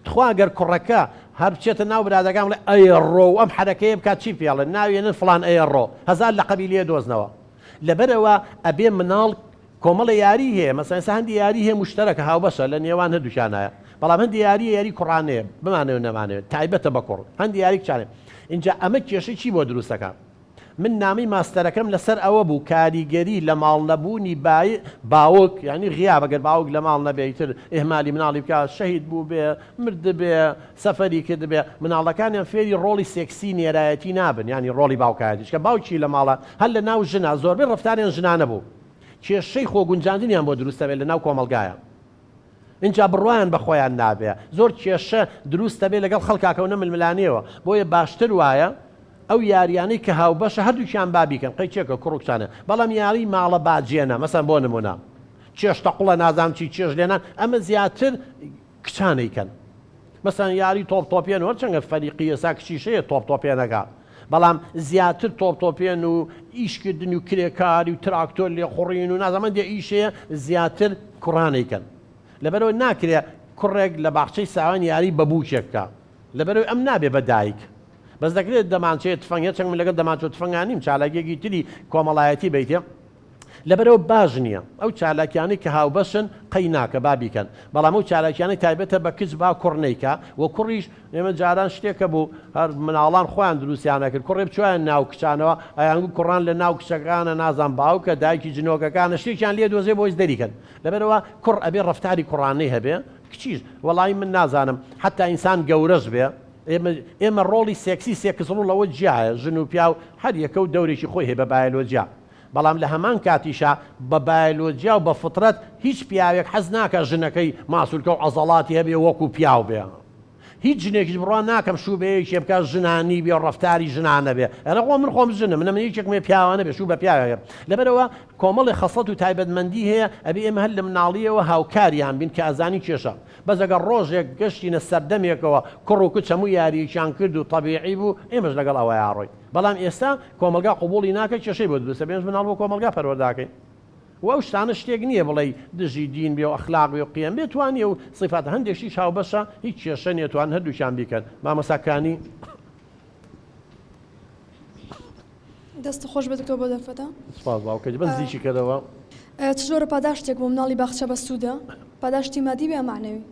تخوا گەر کوڕەکە هەر بچێتە ناو برادەکان بڵێ ئەیەڕۆ و ئەم حەرەکەیە بکات چی پێڵێن ناوێنن فڵان ئەیەڕۆ هەزار لەقەبی لێ دۆزنەوە لەبەرئەوە ئەبێ مناڵ کۆمەڵێ یاری هەیە مەسەلەن ئێستا هەندی یاری هەیە موشتەرەکە هاوبەشە لە نێوان هەردووکیانایە بەڵام هەندی یاری یاری کوڕانەیە بمانەوێت نەمانەوێت تایبەتە بە کوڕ هەندی یاری کچانە ئینجا ئەمە کێشەی چی بۆ دروست دەکات من نامەی ماستەرەکەم لەسەر ئەوە بوو کاریگەری لە ماڵ نەبوونی بای باوک یعنی غیاب ئەگەر باوک لە ماڵ نەبێ ئیتر ئیهمالی مناڵی بکات شەهید بوو بێ مردبێ سەفەری کردبێ مناڵەکانیان فێری ڕۆڵی سێکسی نێرایەتی نابن یانی ڕۆڵی باوکایەتی چونکە باوکی لە ماڵە هەر لە ناو ژنا زۆربەی ڕەفتاریان ژنانە بوو کێشەی خۆ گونجاندنیان بۆ دروست دەبێت لە ناو کۆمەڵگایە ئینجا بڕوایان بە خۆیان نابێ زۆر کێشە دروست دەبێت لەگەڵ خەڵکا کەونە ململانێوە بۆیە باشتر وایە ئەو یاریانەی کە هاوبەشە هەردووکیان با بیکەن قەیچێکە کوڕ و کچانە بەڵام یاری ماڵە باجێنە مەسەن بۆ نمونە چێشتە قوڵە نازانم چی چێژ لێنان ئەمە زیاتر کچان ئەیکەن مەسەلەن یاری تۆپ تۆپێن هەرچەنگە فەریقی ئێستا کچیش هەیە تۆپ تۆپێنەکە بەڵام زیاتر تۆپ تۆپێن و ئیشکردن و کرێکاری و تراکتۆر لێخوڕین و نازانم هەندێ ئیش هەیە زیاتر کوڕان ئەیکەن لەبەرئەوە ناکرێ کوڕێک لە باخچەی ساوان یاری بە بووکێک بکا لەبەرئەوەی ئەم نابێ بە دایک بەس دەکرێت دەمانچەیە تفەنگ هەرچەنگ من لەگەڵ دەمانچە و تفەنگا نیم چالاکیەکی تری کۆمەڵایەتی بیتێ لەبەرئەوە باش نییە ئەو چالاکیانەی کە هاوبەشن قەی ناکە با بیکەن بەڵام ئەو چالاکیانەی تایبەتە بە کچ با کوڕ نەیکا و کوڕیش ئێمە جاران شتێک هەبوو هەر مناڵان خۆیان دروستیان ئەکرد کوڕێ بچوایە ناو کچانەوە ئەیانگوت کوڕان لە ناو کچەکانە نازان باوکە دایکی جنۆکەکانە شتێکیان لێ دۆزێ بۆیس دەریکەن لەبەرئەوە کوڕ ئەبێ ڕەفتاری کوڕانەی هەبێ کچیش وەڵایی من نازانم حەتا ئینسان گەورەش بێ ئێمە ئێمە ڕۆڵی سێکسی سێکس ڕۆڵ لەوە جیایە ژن و پیاو هەر یەکە و دەورێکی خۆی هەیە بە بایەلۆجیا بەڵام لە هەمان کاتیشا بە بایەلۆجیا و بە فطرەت هیچ پیاوێک حەز ناکا ژنەکەی ماسولکە و عەزەڵاتی هەبێ وەکو پیاو بێ. هیچ ژنێکیش بڕوا ناکەم شوو بە یەکێ بکا ژنانی بێ و ڕەفتاری ژنانە بێ ئەرە خۆ من خۆم ژنم منە من یەکێکم هەیە پیاوانە بێ شوو بە پیاوێک لەبەرئەوە کۆمەڵێ خەسڵەت و تایبەتمەندی هەیە ئەبێ ئێمە هەر لە مناڵیەوە هاوکاریان بین کە ئەزانین کێشە بەس ئەگەر ڕۆژێک گەشتینە سەردەمێکەوە کوڕ و کچ هەموو یاریەکیان کرد و تەبیعی بوو ئێمەش لەگەڵ ئەوەیا ڕۆین بەڵام ئێستا کۆمەڵگا قبوڵی ناکە کێشەی بۆ دروستە بێ ئێمەش مناڵ بۆ کۆمەڵگا پەروەردەکەین. وە ئەو شتانە شتێک نیە بڵێی دژی دین بێ و ئەخلاق بێ و قیەم بێ توانی ئەو سیفاتە هەندێک شتیش هاوبەشە هیچ کێشە نیە توان هەردووکیان بیکەن مامۆستا کانی. دەست خۆش بێت دکتۆر بۆ دەرفەتە. سوپاس باوکە بەس نزیکی کەرەوە. چ جۆرە پاداشتێک بۆ مناڵی باخچە بەسوودە؟ پاداشتی مادی بێ یا مەعنەوی؟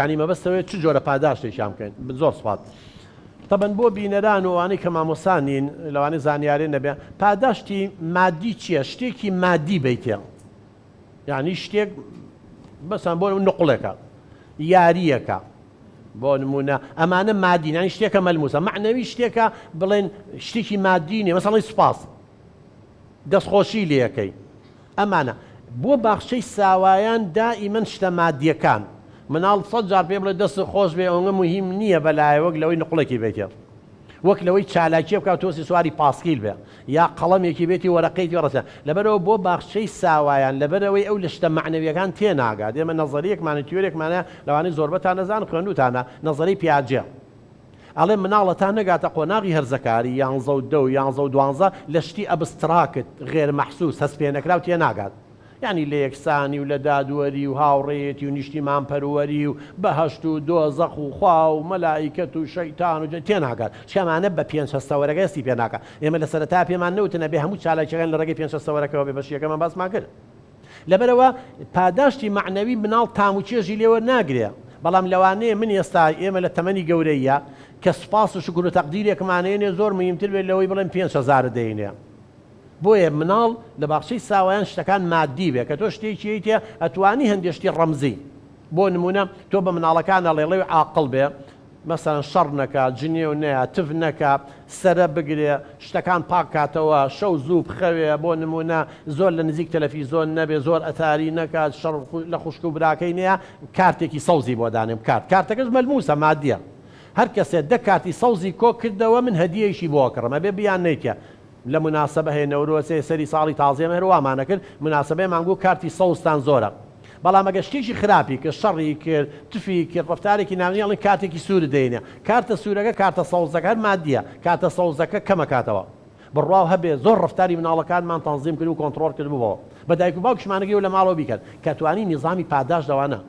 یانی مەبەست ئەوەیە چ جۆرە پاداشتێکیان بکەین زۆر سوپاس تەبەن بۆ بینەران و ئەوانەی کە مامۆستا نین لەوانەیە زانیارێ نەبێ پاداشتی مادی چییە شتێکی مادی بیتێ یعنی شتێک بەسان بۆ نقڵێکە یارییەکە بۆ نمونە ئەمانە مادی یانی شتێکە مەلموسە معنەوی شتێکە بڵێن شتێکی مادی نیە مەسەڵی سوپاس دەستخۆشی لێکەی ئەمانە بۆ باخچەی ساوایان دائیمەن شتە مادیەکان مناڵ سەد جار پێ بڵێ دەستت خۆش بێ ئەوەنگە موهیم نیە بەلایە وەک لەوەی نقڵێکی بێتێ وەک لەوەی چالاکیە بکا تۆسی سواری پاسکیل بێ یا قەڵەمێکی بێتی وەرەقەیەکی ڕەسە لەبەرئەوە بۆ باخچەی ساوایان لەبەرئەوەی ئەو لە شتە مەعنەویەکان تێناگات ئێمە نەزەریەکمان و تیۆرێکمان هەیە لەوانەیە زۆربەتان نەزانن خوێندوتانە نەزەری پیاجێ ئەڵێ مناڵە تا نەگاتە قۆناغی هەرزەکاری، یانزە و دە و یانزە و دوانزە، لە شتی abstract، غێر مەحسوس، هەستپێنەکراو تێناگات. یانی لە یەکسانی و لە دادوەری و هاوڕێیەتی و نیشتیمانپەروەری و بەهەشت و دۆزەخ و خوا و مەلائیکەت و شەیتان و تێناگات. چونکە ئەمانە بە پێنج هەستەوەرەکە هەستی پێناکات. ئێمە لە سەرەتایا پێمان نەوتن ئەبێ هەموو چالاکیەکان لە ڕێگەی پێنج هەستەوەرەکەوە بێ، بەشی یەکەمان باسمان کرد. لەبەرئەوە پاداشتی مەعنەوی مناڵ تام و چێژی لێ وەرناگرێ، بەڵام لەوانەیە من ئێستا ئێمە لە تەمەنی گەورەییا کە سوپاس و شوکر و تەقدیرێکمان هەیە زۆر موهیمتر بێت لەوەی بڵێن 5000ت دەینێ. بۆیە مناڵ لە باخچەی ساوایان شتەکان مادی بێ کە تۆ شتێکی ئەیتێ ئەتوانی هەندێ شتی ڕەمزی بۆ نمونە تۆ بە مناڵەکان ئەڵێ ڵێ عاقڵ بێ مەسەلەن شەڕ نەکا، جنێو نەیا، تف نەکا، سەرە بگرێ، شتەکان پاک کاتەوە، شەو زوو بخەوێ، بۆ نموونە زۆر لە نزیک تەلەفیزۆن نەبێ، زۆر ئەتاری نەکات، شەڕ لە خوشک و براکەی نەیا، کارتێکی سەوزی بۆ دانێم، کارت، کارتەکەش مەلموسە، مادیە. هەر کەسێ دە کارتی سەوزی کۆ کردەوە من هەدیەیشی بۆ ئەکڕم، ئەبێ بیان نەیتێ. لە موناسەبە هەیە نەورۆز هەیە سەری ساڵی تازەیە هەر وامان ئەکرد موناسەبەیەمان گوو کارتی سەوزتان زۆرە بەڵام ئەگەر شتێکی خراپی کرد شەڕی کرد تفی کرد ڕەفتارێکی نامنی ئەڵێن کارتێکی سوورت دەینێ کارتە سوورەکە کارتە سەوزەکە هەر مادیە کارتە سەوزەکە کەمەکاتەوە بڕواو هەبێ زۆر ڕەفتاری مناڵەکانمان تەنزیم کرد و کۆنتڕۆڵ کردبووەوە بە دایک و باوکیشمانەکەی و لە ماڵەوە بیکەن کە توانی نیزامی پاداشت لەوانە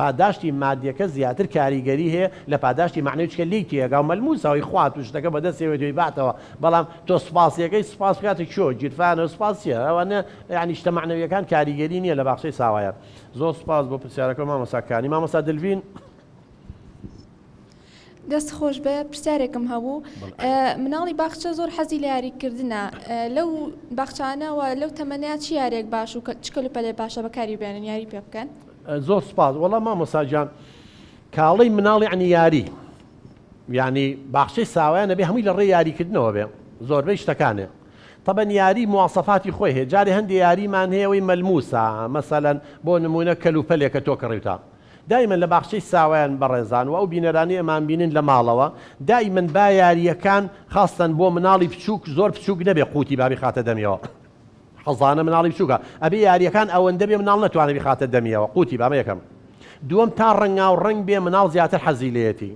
پاداشتی مادیەکە زیاتر کاریگەری هەیە لە پاداشتی مەعنەوی چونکە لێی تێئەگا و مەلموسە ئەوەی خوات و شتەکە بەدەستیەوە دەیباتەوە بەڵام تۆ سوپاسیەکەی سوپاس بکاتە کوێ گیرفانەوە سوپاس چیە ئەوانە یانی شتە مەعنەویەکان کاریگەری نیە لە باخچەی ساوایان زۆر سوپاس بۆ پرسیارەکە مامۆستا کانی مامۆستا دلڤین. دەست خۆش بێ پرسیارێکم هەبوو مناڵی باخچە زۆر حەزی لە یاریکردنە لەو باخچانەوە لەو تەمەنەیە چی یاریێک باش و چ کەلوپەلێ باشە بەکاری بێنن یاری پێ بکەن؟ زۆر سوپاس وەڵا مامۆستا گیان کاڵەی مناڵ یعنی یاری یعنی باخچەی ساوایان ئەبێ هەمووی لە ڕێی یاریکردنەوە بێ زۆربەی شتەکانێ تەبەن یاری مواسەفاتی خۆی هەیە جارێ هەندێ یاریمان هەیە ئەوەی مەلموسە مەسەلەن بۆ نمونە کەلوپەلێکە تۆ کڕیوتە دایمەن لە باخچەی ساوایان بەڕێزان و ئەو بینەرانەی ئەمان بینن لە ماڵەوە دایمەن با یارییەکان خاستەن بۆ مناڵی بچووک زۆر بچووک نەبێ قوتی با بیخاتە دەمیەوە حەزانە مناڵی بچووکە ئەبێ یارییەکان ئەوەندە بێ مناڵ نەتوانێ بیخاتە دەمیەوە قوتی با ئەمە یەکەم دووەم تا ڕەنگاو ڕەنگ بێ مناڵ زیاتر حەزی لێیەتی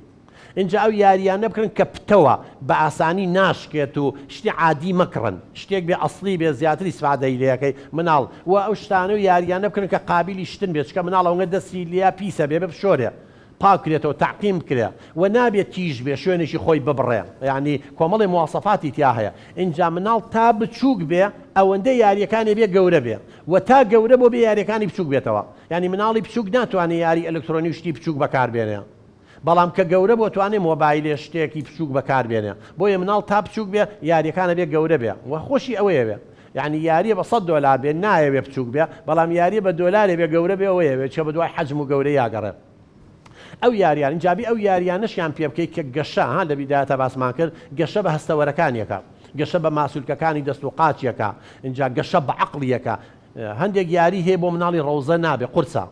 ئینجا ئەو یارییانە بکڕن کە پتەوە بە ئاسانی ناشکێت و شتی عادی مەکڕن شتێک بێ ئەسڵی بێ زیاتر ئیسفادەی لێکەی مناڵ وە ئەو شتانە و یارییانە بکڕن کە قابیلی شتن بێ چونکە مناڵ ئەونگە دەستی لیا پیسە بێ بشۆرێ پاک کرێتەوە تەعقیم بکرێ وە نابێ تیژ بێ شوێنێکی خۆی ببڕێ یانی کۆمەڵێ مواسەفاتی تیا هەیە ئینجا مناڵ تا بچوک بێ ئەوەندە یاریەکانی بێ گەورە بێ وە تا گەورە بۆ بێ یاریەکانی بچوک بێتەوە یانی مناڵی بچوک ناتوانێ یاری ئەلکترۆنی و شتی بچوک بەکار بێنێ بەڵام کە گەورە بۆ توانێ مۆبایلێ شتێکی بچوک بەکار بێنێ بۆیە مناڵ تا بچوک بێ یاریەکان ئەبێ گەورە بێ وە خۆشی ئەوەیەوێ یانی یاریە بە سەد دۆلار بێ نایەوێ بچوک بێ بەڵام یاریە بە دۆلارێ بێ گەورە بێ ئەوەیەوێ چکە بەدوای حەجم و گەورەیا گەڕێ ئەو یاریان ئینجا بی ئەو یاریانەشیان پێ بکەی کە گەشە ها لە بیدایەتا باسمان کرد گەشە بە هەستەوەرەکانیەکە گەشە بە ماسولکەکانی دەست و قاچیەکە ئینجا گەشە بە عەقڵیەکە هەندێک یاری هەیە بۆ مناڵی ڕەوزە نابێ قورسە.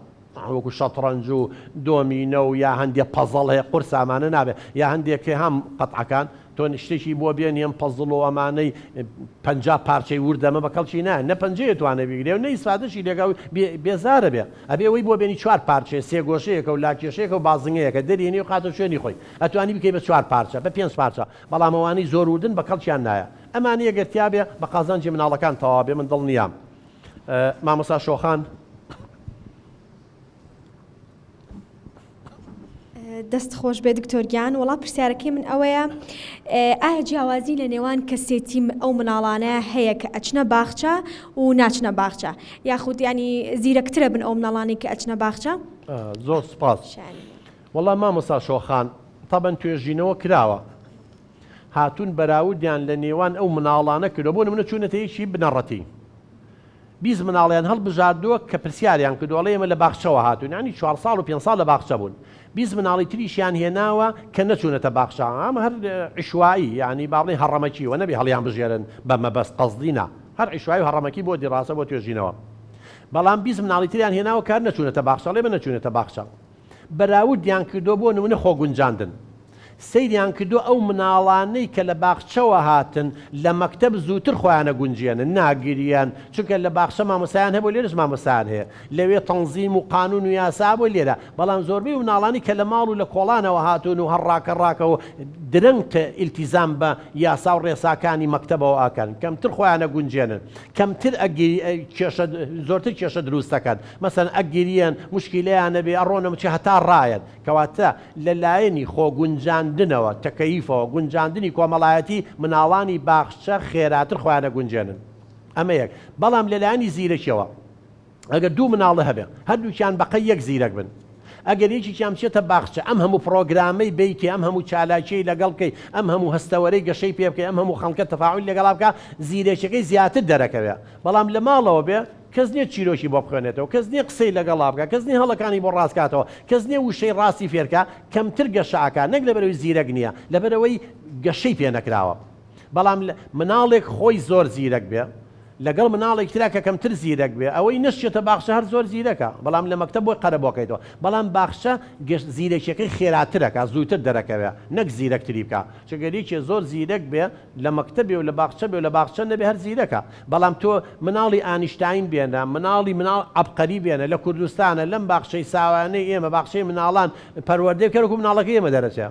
وەکو شەتڕەنج و دۆمینە و یا هەندێ پەزڵ هەیە قورسە ئەمانە نابێ یا هەندێک هەم قەتعەکان تۆ شتێکی بۆ بێنی ئەم پەزڵ و ئەمانەی 50 پارچەی ورد ئەمە بە کەڵکی نایە نە پەنجەیە توانێ بیگرێ و نە ئیسفادەشی لێکا و بێزارە بێ ئەبێ ئەوەی بۆ بێنی چوار پارچەیە سێگۆشەیەکە و لاکێشەیەکە و بازنگەیەکە دەرێنی و خاتە شوێنی خۆی ئەتوانی بکەی بە چوار پارچە بە پێنج پارچە بەڵام ئەوانەی زۆر وردن بە کەڵکیان نایە ئەمانە ئەگەر تیابێ بە قازانجی مناڵەکان تەواو بێ من دڵنیام مامۆستا شۆخان. دەست خۆش بێ دکتۆر گیان وەڵا پرسیارەکەی من ئەوەیە ئایا جیاوازی لە نێوان کەسێتی ئەو مناڵانە هەیە کە ئەچنە باخچە و ناچنە باخچە یاخود ینی زیرەکترە بن ئەو مناڵانی کە ئەچنە باخچە زۆر سپاس وەڵا مامۆستا شۆخان تەبەن توێژینەوە کراوە هاتوون بەراوردیان لە نێوان ئەو مناڵانە کردوە بۆ نمونە چوونەتە یەکی بنەڕەتی 20 مناڵیان هەڵبژاردووە کە پرسیاریان کردووە ئەڵێ ئێمە لە باخچەوە هاتوون یانی چوار ساڵ و پێنج ساڵ لە باخچە بوون 20 مناڵی تریشیان هێناوە کە نەچوونەتە باخچە ئەمە هەر عشوایی یانی با بڵێین هەڕەمەکی وە نەبێ هەڵیان بژێرن بە مەبەست قەسدی نا هەر عشوایی و هەڕەمەکی بۆ دیڕاسە بۆ توێژینەوە بەڵام 20 مناڵی تریان هێناوە کە هەر نەچوونەتە باخچە ئەڵێ ئێمە نەچوونەتە باخچە بەراوردیان کردووە بۆ نمونە خۆگونجاندن سەیریان کردووە ئەو مناڵانەی کە لە باخچەوە هاتن لە مەکتەب زووتر خۆیان ئەگونجێنن ناگریەن چونکە لە باخچە مامۆستایان هەبوو لێرەش مامۆستایان هەیە لەوێ تەنزیم و قانون و یاسا بوو لێرە بەڵام زۆربەی مناڵانی کە لە ماڵ و لە کۆڵانەوە هاتوون و هەر ڕاکە ڕاکە و درەنگ ئیلتیزام بە یاسا و ڕێساکانی مەکتەبەوە ئەکەن کەمتر خۆیان ئەگونجێنن کەمتر ئەگری کێشە زۆرتر کێشە دروست دەکەن مەسەن ئەگریەن موشکیلەیان ئەبێ ئەڕۆنە مچ هەتا ڕایەن کەواتە لە لایەنی خۆگونجاندنەوە، تەکەیفەوە، گونجاندنی کۆمەڵایەتی، مناڵانی باخچە خێراتر خۆیان ئەگونجێنن. ئەمە یەک. بەڵام لە لایەنی زیرەکیەوە، ئەگەر دوو مناڵ هەبێ، هەردووکیان بەقەی یەک زیرەک بن، ئەگەر یەکێکیان بچێتە باخچە، ئەم هەموو پڕۆگرامەی بەیتێ، ئەم هەموو چالاکیەی لەگەڵ بکەی، ئەم هەموو هەستەوەرەی گەشەی پێ بکەی، ئەم هەموو خەڵکە تەفاعولی لەگەڵا بکا، زیرەکیەکەی زیاتر دەرەکەوێ. بەڵام لە ماڵەوە بێ، کەس نیە چیرۆکی بۆ بخوێنێتەوە، کەس نیە قسەی لەگەڵا بکا، کەس نیە هەڵەکانی بۆ ڕاست کاتەوە، کەس نیە وشەی ڕاستی فێرکا، کەمتر گەشە ئەکا، نەک لەبەرئەوەی زیرەک نیە، لەبەرئەوەی گەشەی پێ نەکراوە. بەڵام مناڵێک خۆی زۆر زیرەک بێ، لەگەڵ مناڵێکی ترا کە کەمتر زیرەک بێ، ئەوەی نەشچێتە باخچە هەر زۆر زیرەکە، بەڵام لە مەکتەب بۆی قەرەبوو ئەکەیتەوە. بەڵام باخچە گەش زیرەکیەکەی خێراتر ئەکا، زووتر دەرەکەوێ، نەک زیرەکتری بکا. چونکە یەکێ زۆر زیرەک بێ، لە مەکتەب بێ و لە باخچە بێ و لە باخچە نەبێ هەر زیرەکە بەڵام تۆ مناڵی ئانیشتاین بێنە مناڵی مناڵ عەبقەری بێنە لە کوردستانە لەم باخچەی ساوایانەی ئێمە باخچەی مناڵان پەروەردەی بکەن وەکو مناڵەکەی ئێمە دەرەچێ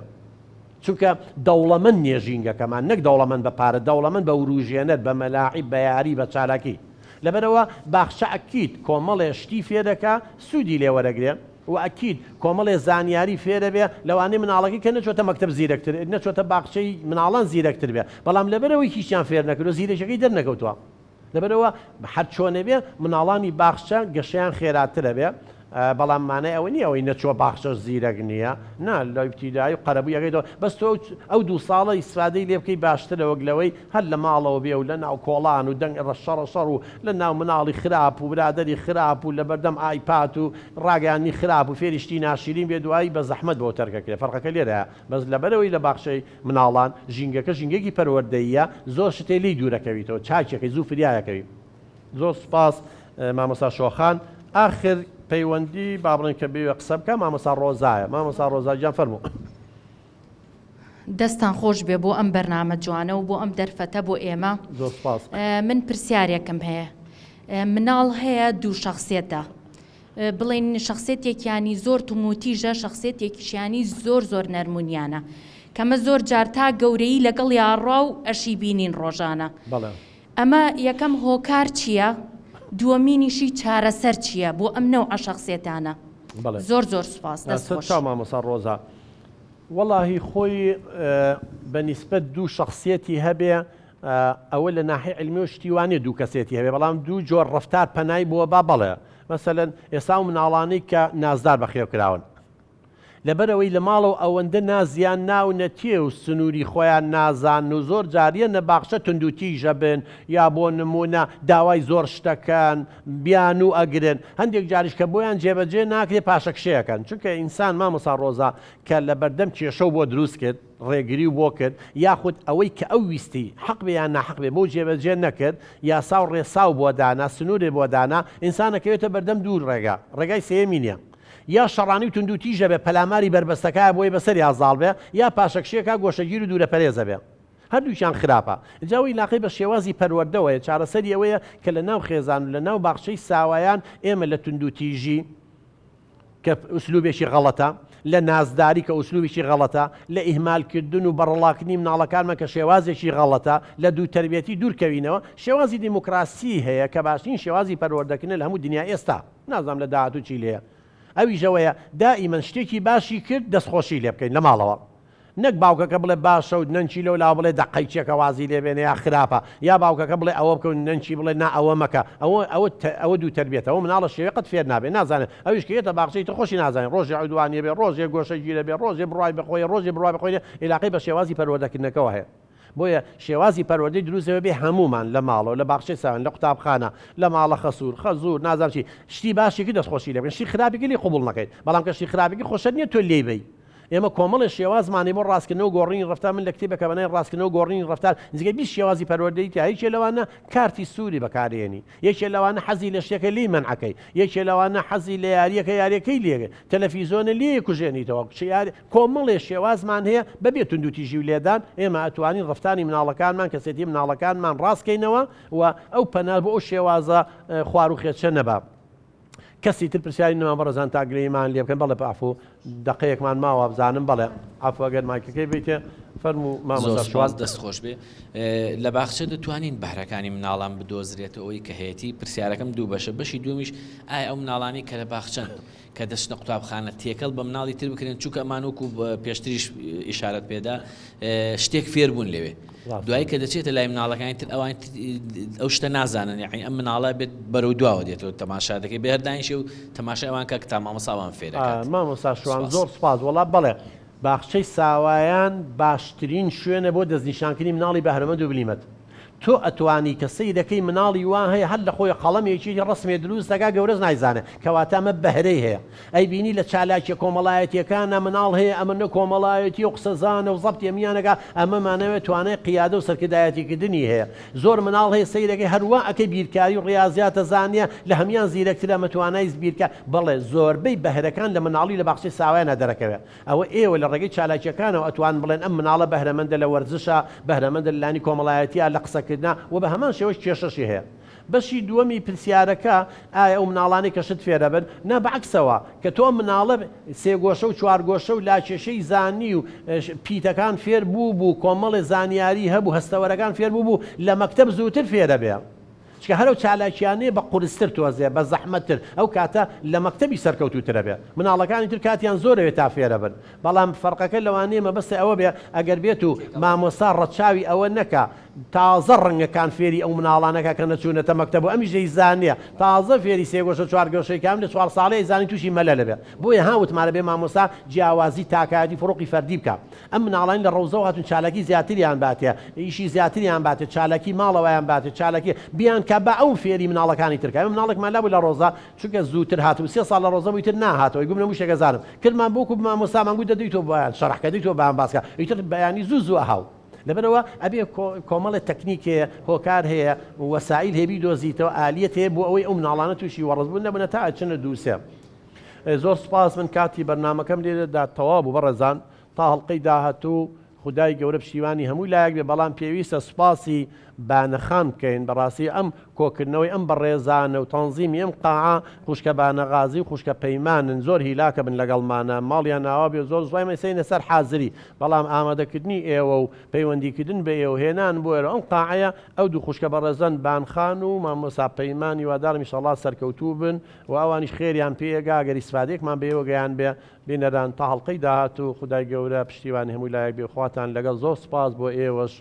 چونکە دەوڵەمەند نیە ژینگەکەمان نەک دەوڵەمەند بە پارە دەوڵەمەند بە وروژێنەر بە مەلاعیب بە یاری بە چالاکی لەبەرئەوە باخچە ئەکید کۆمەڵێ شتی فێرەکا سوودی لێ وەرەگرێ وە ئەکید کۆمەڵێ زانیاری فێرەبێ لەوانەیە مناڵەکەی کە نەچۆتە مەکتەب زیرەکتر نەچۆتە باخچەی مناڵان زیرەکتر بێ بەڵام لەبەرئەوەی هیچیان فێر نەکردوە زیرەکیەکەی دەرنەکەوتوە لەبەرئەوە هەرچۆنێ بێ مناڵانی باخچە گەشەیان خێراترەبێ بەڵام مانای ئەوە نیە ئەوەی نەچوە باخچەش زیرەک نیە نا لە ئیبتیدایی و قەرەبووی ئەکەیتەوە بەس تۆ ئەو دوو ساڵە ئیسفادەی لێ بکەی باشترە وەک لەوەی هەر لە ماڵەوە بێ و لە ناو کۆڵان و دەنگ شەڕە شەڕ و لە ناو مناڵی خراپ و برادەری خراپ و لە بەردەم ئایپات و ڕاگەیاندنی خراپ و فێری شتی ناشیرین بێ دوایی بە زەحمەت بۆ تەرکەکرێ فەرقەکە لێرەیە بەس لەبەرئەوەی لە باخچەی مناڵان ژینگەکە ژینگەیەکی پەروەردەییە زۆر شتێ لێی دوورەکەویتەوە چاکیەکەی زوو فریایەکەوی زۆر سوپاس مامۆستا شۆخان ئاخر پەیوەندی با بڵێن کە بێوێ قسە بکە مامۆستا ڕۆزایە مامۆستا ڕۆزا گیان فەرموو. دەستتان خۆش بێ بۆ ئەم بەرنامە جوانە و بۆ ئەم دەرفەتە بۆ ئێمە. زۆر سوپاس. من پرسیارێکم هەیە مناڵ هەیە دوو شەخسیەتە بڵێن شەخسیەتێکیانی زۆر توموتیژە شەخسیەتێکیشیانی زۆر زۆر نەرمونیانە کەمە زۆر جار تا گەورەیی لەگەڵ یاڕوا و ئەشی بینین ڕۆژانە بەڵێ. ئەمە یەکەم هۆکار چییە؟ دووەمینیشی چارەسەر چییە بۆ ئەم نەوعە شەخسیەتانە؟ بەڵێ. زۆر زۆر سوپاس دەست سەر خۆش. چاو مامۆستا ڕۆزا. وەڵاهی خۆی بە نیسبەت دوو شەخسیەتی هەبێ ئەوە لە ناحیە عیلمیەوە شتی وا نیە دوو کەسێتی هەبێ بەڵام دوو جۆر ڕەفتار پەنای بۆ با بەڵێ مەسەلەن ئێستا ئەو مناڵانەی کە نازدار بەخێو کراون لەبەرئەوەی لە ماڵەوە ئەوەندە نازیان ناونەتێ و سنووری خۆیان نازانن و زۆر جار یەنە باخچە توندوتیژەبن یا بۆ نموونە داوای زۆر شتەکەن بیانوو ئەگرن هەندێک جاریش کە بۆیان جێبەجێ ناکرێ پاشەکشێ ئەکەن چونکە ئینسان مامۆستا ڕۆزا کە لەبەردەم کێشەو بۆ دروست کرد ڕێگری و بۆ کرد یاخود ئەوەی کە ئەو ویستی حەق بێ یان ناحەق بێ بۆ جێبەجێ نەکرد یاسا و ڕێساو بۆ دانا سنوورێ بۆ دانا ئینسان ئەکەوێتە بەردەم دوو ڕێگا ڕێگای سێیەمی نیە. یا شەڕانی و توندوتیژە بێ پەلاماری بەربەستەکە بۆی بەسەریا زاڵ بێ یا پاشەکشێکا گۆشەگیر و دوورەپەرێزە بێ. هەردووکیان خراپە. جا ئەوەی لاقەی بە شێوازی پەروەردەوەیە، چارەسەری ئەوەیە کە لە ناو خێزان و لە ناو باخچەی ساوایان ئێمە لە توندوتیژی کە ئوسلوبێکی غەڵەتە، لە نازداری کە ئوسلوبێکی غەڵەتە، لە ئیهمالکردن و بەڕەڵاکردنی مناڵەکانمان کە شێوازێکی غەڵەتە، لە دوو تەربیەتی دوور کەوینەوە، شێوازی دیموکراسی هەیە کە باشترین شێوازی پەروەردەکردنە لە هەموو دنیا ئێستا، نازانم لە داهاتوو چی لێیە. ئەویش ئەوەیە دائیمەن شتێکی باشی کرد دەستخۆشی لێ بکەین لە ماڵەوە. نەک باوکەکە بڵێ باشە و نەنکی لەو لاوە بڵێ دە قەیچێکە وازی لێ بێنە یا خراپە یا باوکەکە بڵێ ئەوە بکە و نەنکی بڵێ نا ئەوە مەکە ئەوە ئەوە ئەوە دوو تەربیەتە ئەوە مناڵە شێوێ قەت فێر نابێ نازانێ ئەویش کە یەتە باخچە ئیتر خۆشی نازانێ ڕۆژێ عودوانیە بێ ڕۆژێ گۆشەگیرە بێ ڕۆژێ بڕوای بە خۆیە ڕۆژێ بڕوای بە خۆی نیە ئیلاقەی بە شێوازی پەروەردەکردنەکەوە هەیە. بۆیە شێوازی پەروەردەی دروست دەبێ بێ هەموومان لە ماڵەوە لە باخچەی ساوایان لە قوتابخانە لە ماڵە خەسوور خەزوور نازانم چی شتی باشی کرد دەستخۆشی لێ بکەین شتی خراپی کرد لێی قبوڵ نەکەین بەڵام کە شتی خراپی کرد خۆ شەرت نییە تۆ لێی بەی ئێمە کۆمەڵێ شێوازمان هەیە بۆ ڕاستکردنەوە و گۆڕینی ڕەفتار من لە کتێبێکا بە ناوی ڕاستکردنەوە و گۆڕینی ڕەفتار نزیکەی 20 شێوازی پەروەردەیی تیا یەکێ لەوانە کارتی سووری بەکارێنی یەکێ لەوانە حەزی لە شتێکە لێی مەنعەکەی یەکێ لەوانە حەزی لە یاریەکە یاریەکەی لێ تەلەفیزۆنە لێ کوژێنیتەوە چ یاری کۆمەڵێ شێوازمان هەیە بەبێ توندوتیژی و لێدان ئێمە ئەتوانین ڕەفتاری مناڵەکانمان کەسێتی مناڵەکانمان ڕاستکەینەوە و ئەو پەنا بۆ ئەو شێوازە خواروخێچە نەبا. کەسی تر پرسیاری نەما بەڕێزان تا گلەییمان لێ بکەن بەڵێ عەفو دەقەیەکمان ماوە بزانم بەڵێ عەفو ئەگەر مایکەکەی بیتێ فەرموو زۆر مامۆستا سوپاس شوان. دەست خۆش بێ لە باخچە دەتوانین بەهرەکانی مناڵان بدۆزرێتەوە ئەوەی کە هەیەتی پرسیارەکەم دوو بەشە بەشی دووەمیش ئایا ئەو مناڵانەی کە لە باخچەن کە دەچنە قوتابخانە تێکەڵ بە مناڵی تر بکرێن چونکە ئەمان وەکو پێشتریش ئیشارەت پێدا شتێک فێر بوون لەوێ دوایی کە دەچێتە لای مناڵەکانی تر ئەوان ئەو شتە نازانن یعنی ئەم مناڵە بێت بەرەو دواوە دێتەوە تەماشا دەکەی بێ هەردانیشێ و تەماشای ئەوان کە تا مامۆساوان فێرەکات مامۆسا شوان زۆر سپاس وەڵا بەڵێ باخچەی ساوایان باشترین شوێنە بۆ دەستنیشانکردنی مناڵی بەهرەمەند و بلیمەت تۆ ئەتوانی کە سەیرەکەی مناڵی وا هەیە هەر لە خۆی قەڵەمێکی ڕەسمێ دروست دەکا گەورەش نایزانێ کەواتە ئەمە بەهرەی هەیە ئەیبینی لە چالاکیە کۆمەڵایەتیەکانا مناڵ هەیە ئەمە نە کۆمەڵایەتیە و قسەزانە و زەبتی ئەمیان ئەکا ئەمە ماناوێ توانای قیادە و سەرکردایەتی کردنی هەیە زۆر مناڵ هەیە سەیرەکەی هەر وا ئەکەی بیرکاری و ڕیازیات ئەزانێ لە هەمیان زیرەکترە ئەمە توانای بیرکا بەڵێ زۆربەی بەهرەکان لە مناڵی لە باخچەی ساوایانا دەرەکەوێ ئەوە ئێوە لە ڕێگەی چالاکییەکانەوە ئەتوانن بڵێن ئەم مناڵە بەهرەمەندە لە وەرزشا، بەهرەمەندە لە لانی کۆمەڵایەتیا، لە قسەکردنا و بە هەمان شێوەش کێشەشی هەیە. بەشی دووەمی پرسیارەکە، ئایا ئەو مناڵانەی کە شت فێرەبن؟ نا بە عەکسەوە، کە تۆ مناڵە سێگۆشە و چوارگۆشە و لاکێشەی زانی و پیتەکان فێر بوو بوو، کۆمەڵێ زانیاری هەبوو، هەستەوەرەکان فێر بوو بوو، لە مەکتەب زووتر فێرەبێ. چونکە هەر ئەو چالاکیانەیە بە قورستر تۆزێ بە زەحمەتتر ئەو کاتە لە مەکتەبی سەرکەوتووترە بێ مناڵەکانی تر کاتیان زۆر ئەوێ تا فێرە بن بەڵام فەرقەکە لەوانەیە مەبەستە ئەوە بێ ئەگەر بێت و مامۆستا ڕەچاوی ئەوە نەکا تازە ڕەنگەکان فێری ئەو مناڵانە کا کە نەچوونەتە مەکتەب و ئەمیش دەیزانێ تازە فێری سێگۆشە چوارگۆشەی کام لە چوار ساڵەی ئەیزانی تووشی مەلەل ئەبێ بۆیە ها وتمانە بێ مامۆستا جیاوازی تاکایەتی فروقی فەردی بکا ئەم مناڵانی لە ڕەوزەوە هاتوون چالاکی زیاتریان باتێ ئیشی زیاتریان باتێ چالاکی ماڵەوەیان باتێ چالاکی بیان کا با ئەو فێری مناڵەکانی تر کا ئێمە مناڵێکمان لابوو لە ڕۆزە چونکە زووتر هاتبوو سێ ساڵ لە ڕۆزە بوو ئیتر ناهاتەوە گوم نەموو شتێک ئەزانم کردمان بۆ وەکوو مامۆستامان گوت دەدەی تۆ بۆیان شەرح کە دەی تۆ بایان باس کە ئیتر بەیانی زوو زوو ئەهاو لەبەرئەوە ئەبێ کۆمەڵێ تەکنیک هەیە هۆکار هەیە وەسائیل هەیە بیدۆزیتەوە ئالیەت هەیە بۆ ئەوەی ئەو مناڵانە تووشی وەڕس بوون نەبنە تا ئەچنە دوو سێ زۆر سوپاس من کاتی بەرنامەکەم لێرەدا تەواو بوو بەڕێزان تا هەڵقەی داهاتوو خودای گەورە پشتیوانی هەموو لایەک بێ بەڵام پێویستە سوپاسی بانە خان بکەین بەڕاستی ئەم کۆکردنەوەی ئەم بەڕێزانە و تەنزیمی ئەم قاعە خوشکە بانە غازی و خوشکە پەیمانن زۆر هیلاکە بن لەگەڵمانە ماڵیان ئاوا بێ زۆر زوای مەسەینە سەر حازری بەڵام ئامادەکردنی ئێوە و پەیوەندیکردن بە ئێوە هێنان بۆ ئێرە ئەم قاعەیە ئەو دوو خوشکە بەڕێزەن بان خان و مامۆستا پەیمان هیوادارم ئیشەڵا سەرکەوتوو بن و ئەوانیش خێریان پێ ئەگا گەر ئیسفادەیەکمان بە ئێوە گەیاندبێ بینەران تا هەڵقەی داهاتوو خودای گەورە پشتیوانی هەموو لایەک بێ خواتان لەگەڵ زۆر سوپاس بۆ ئێوەش.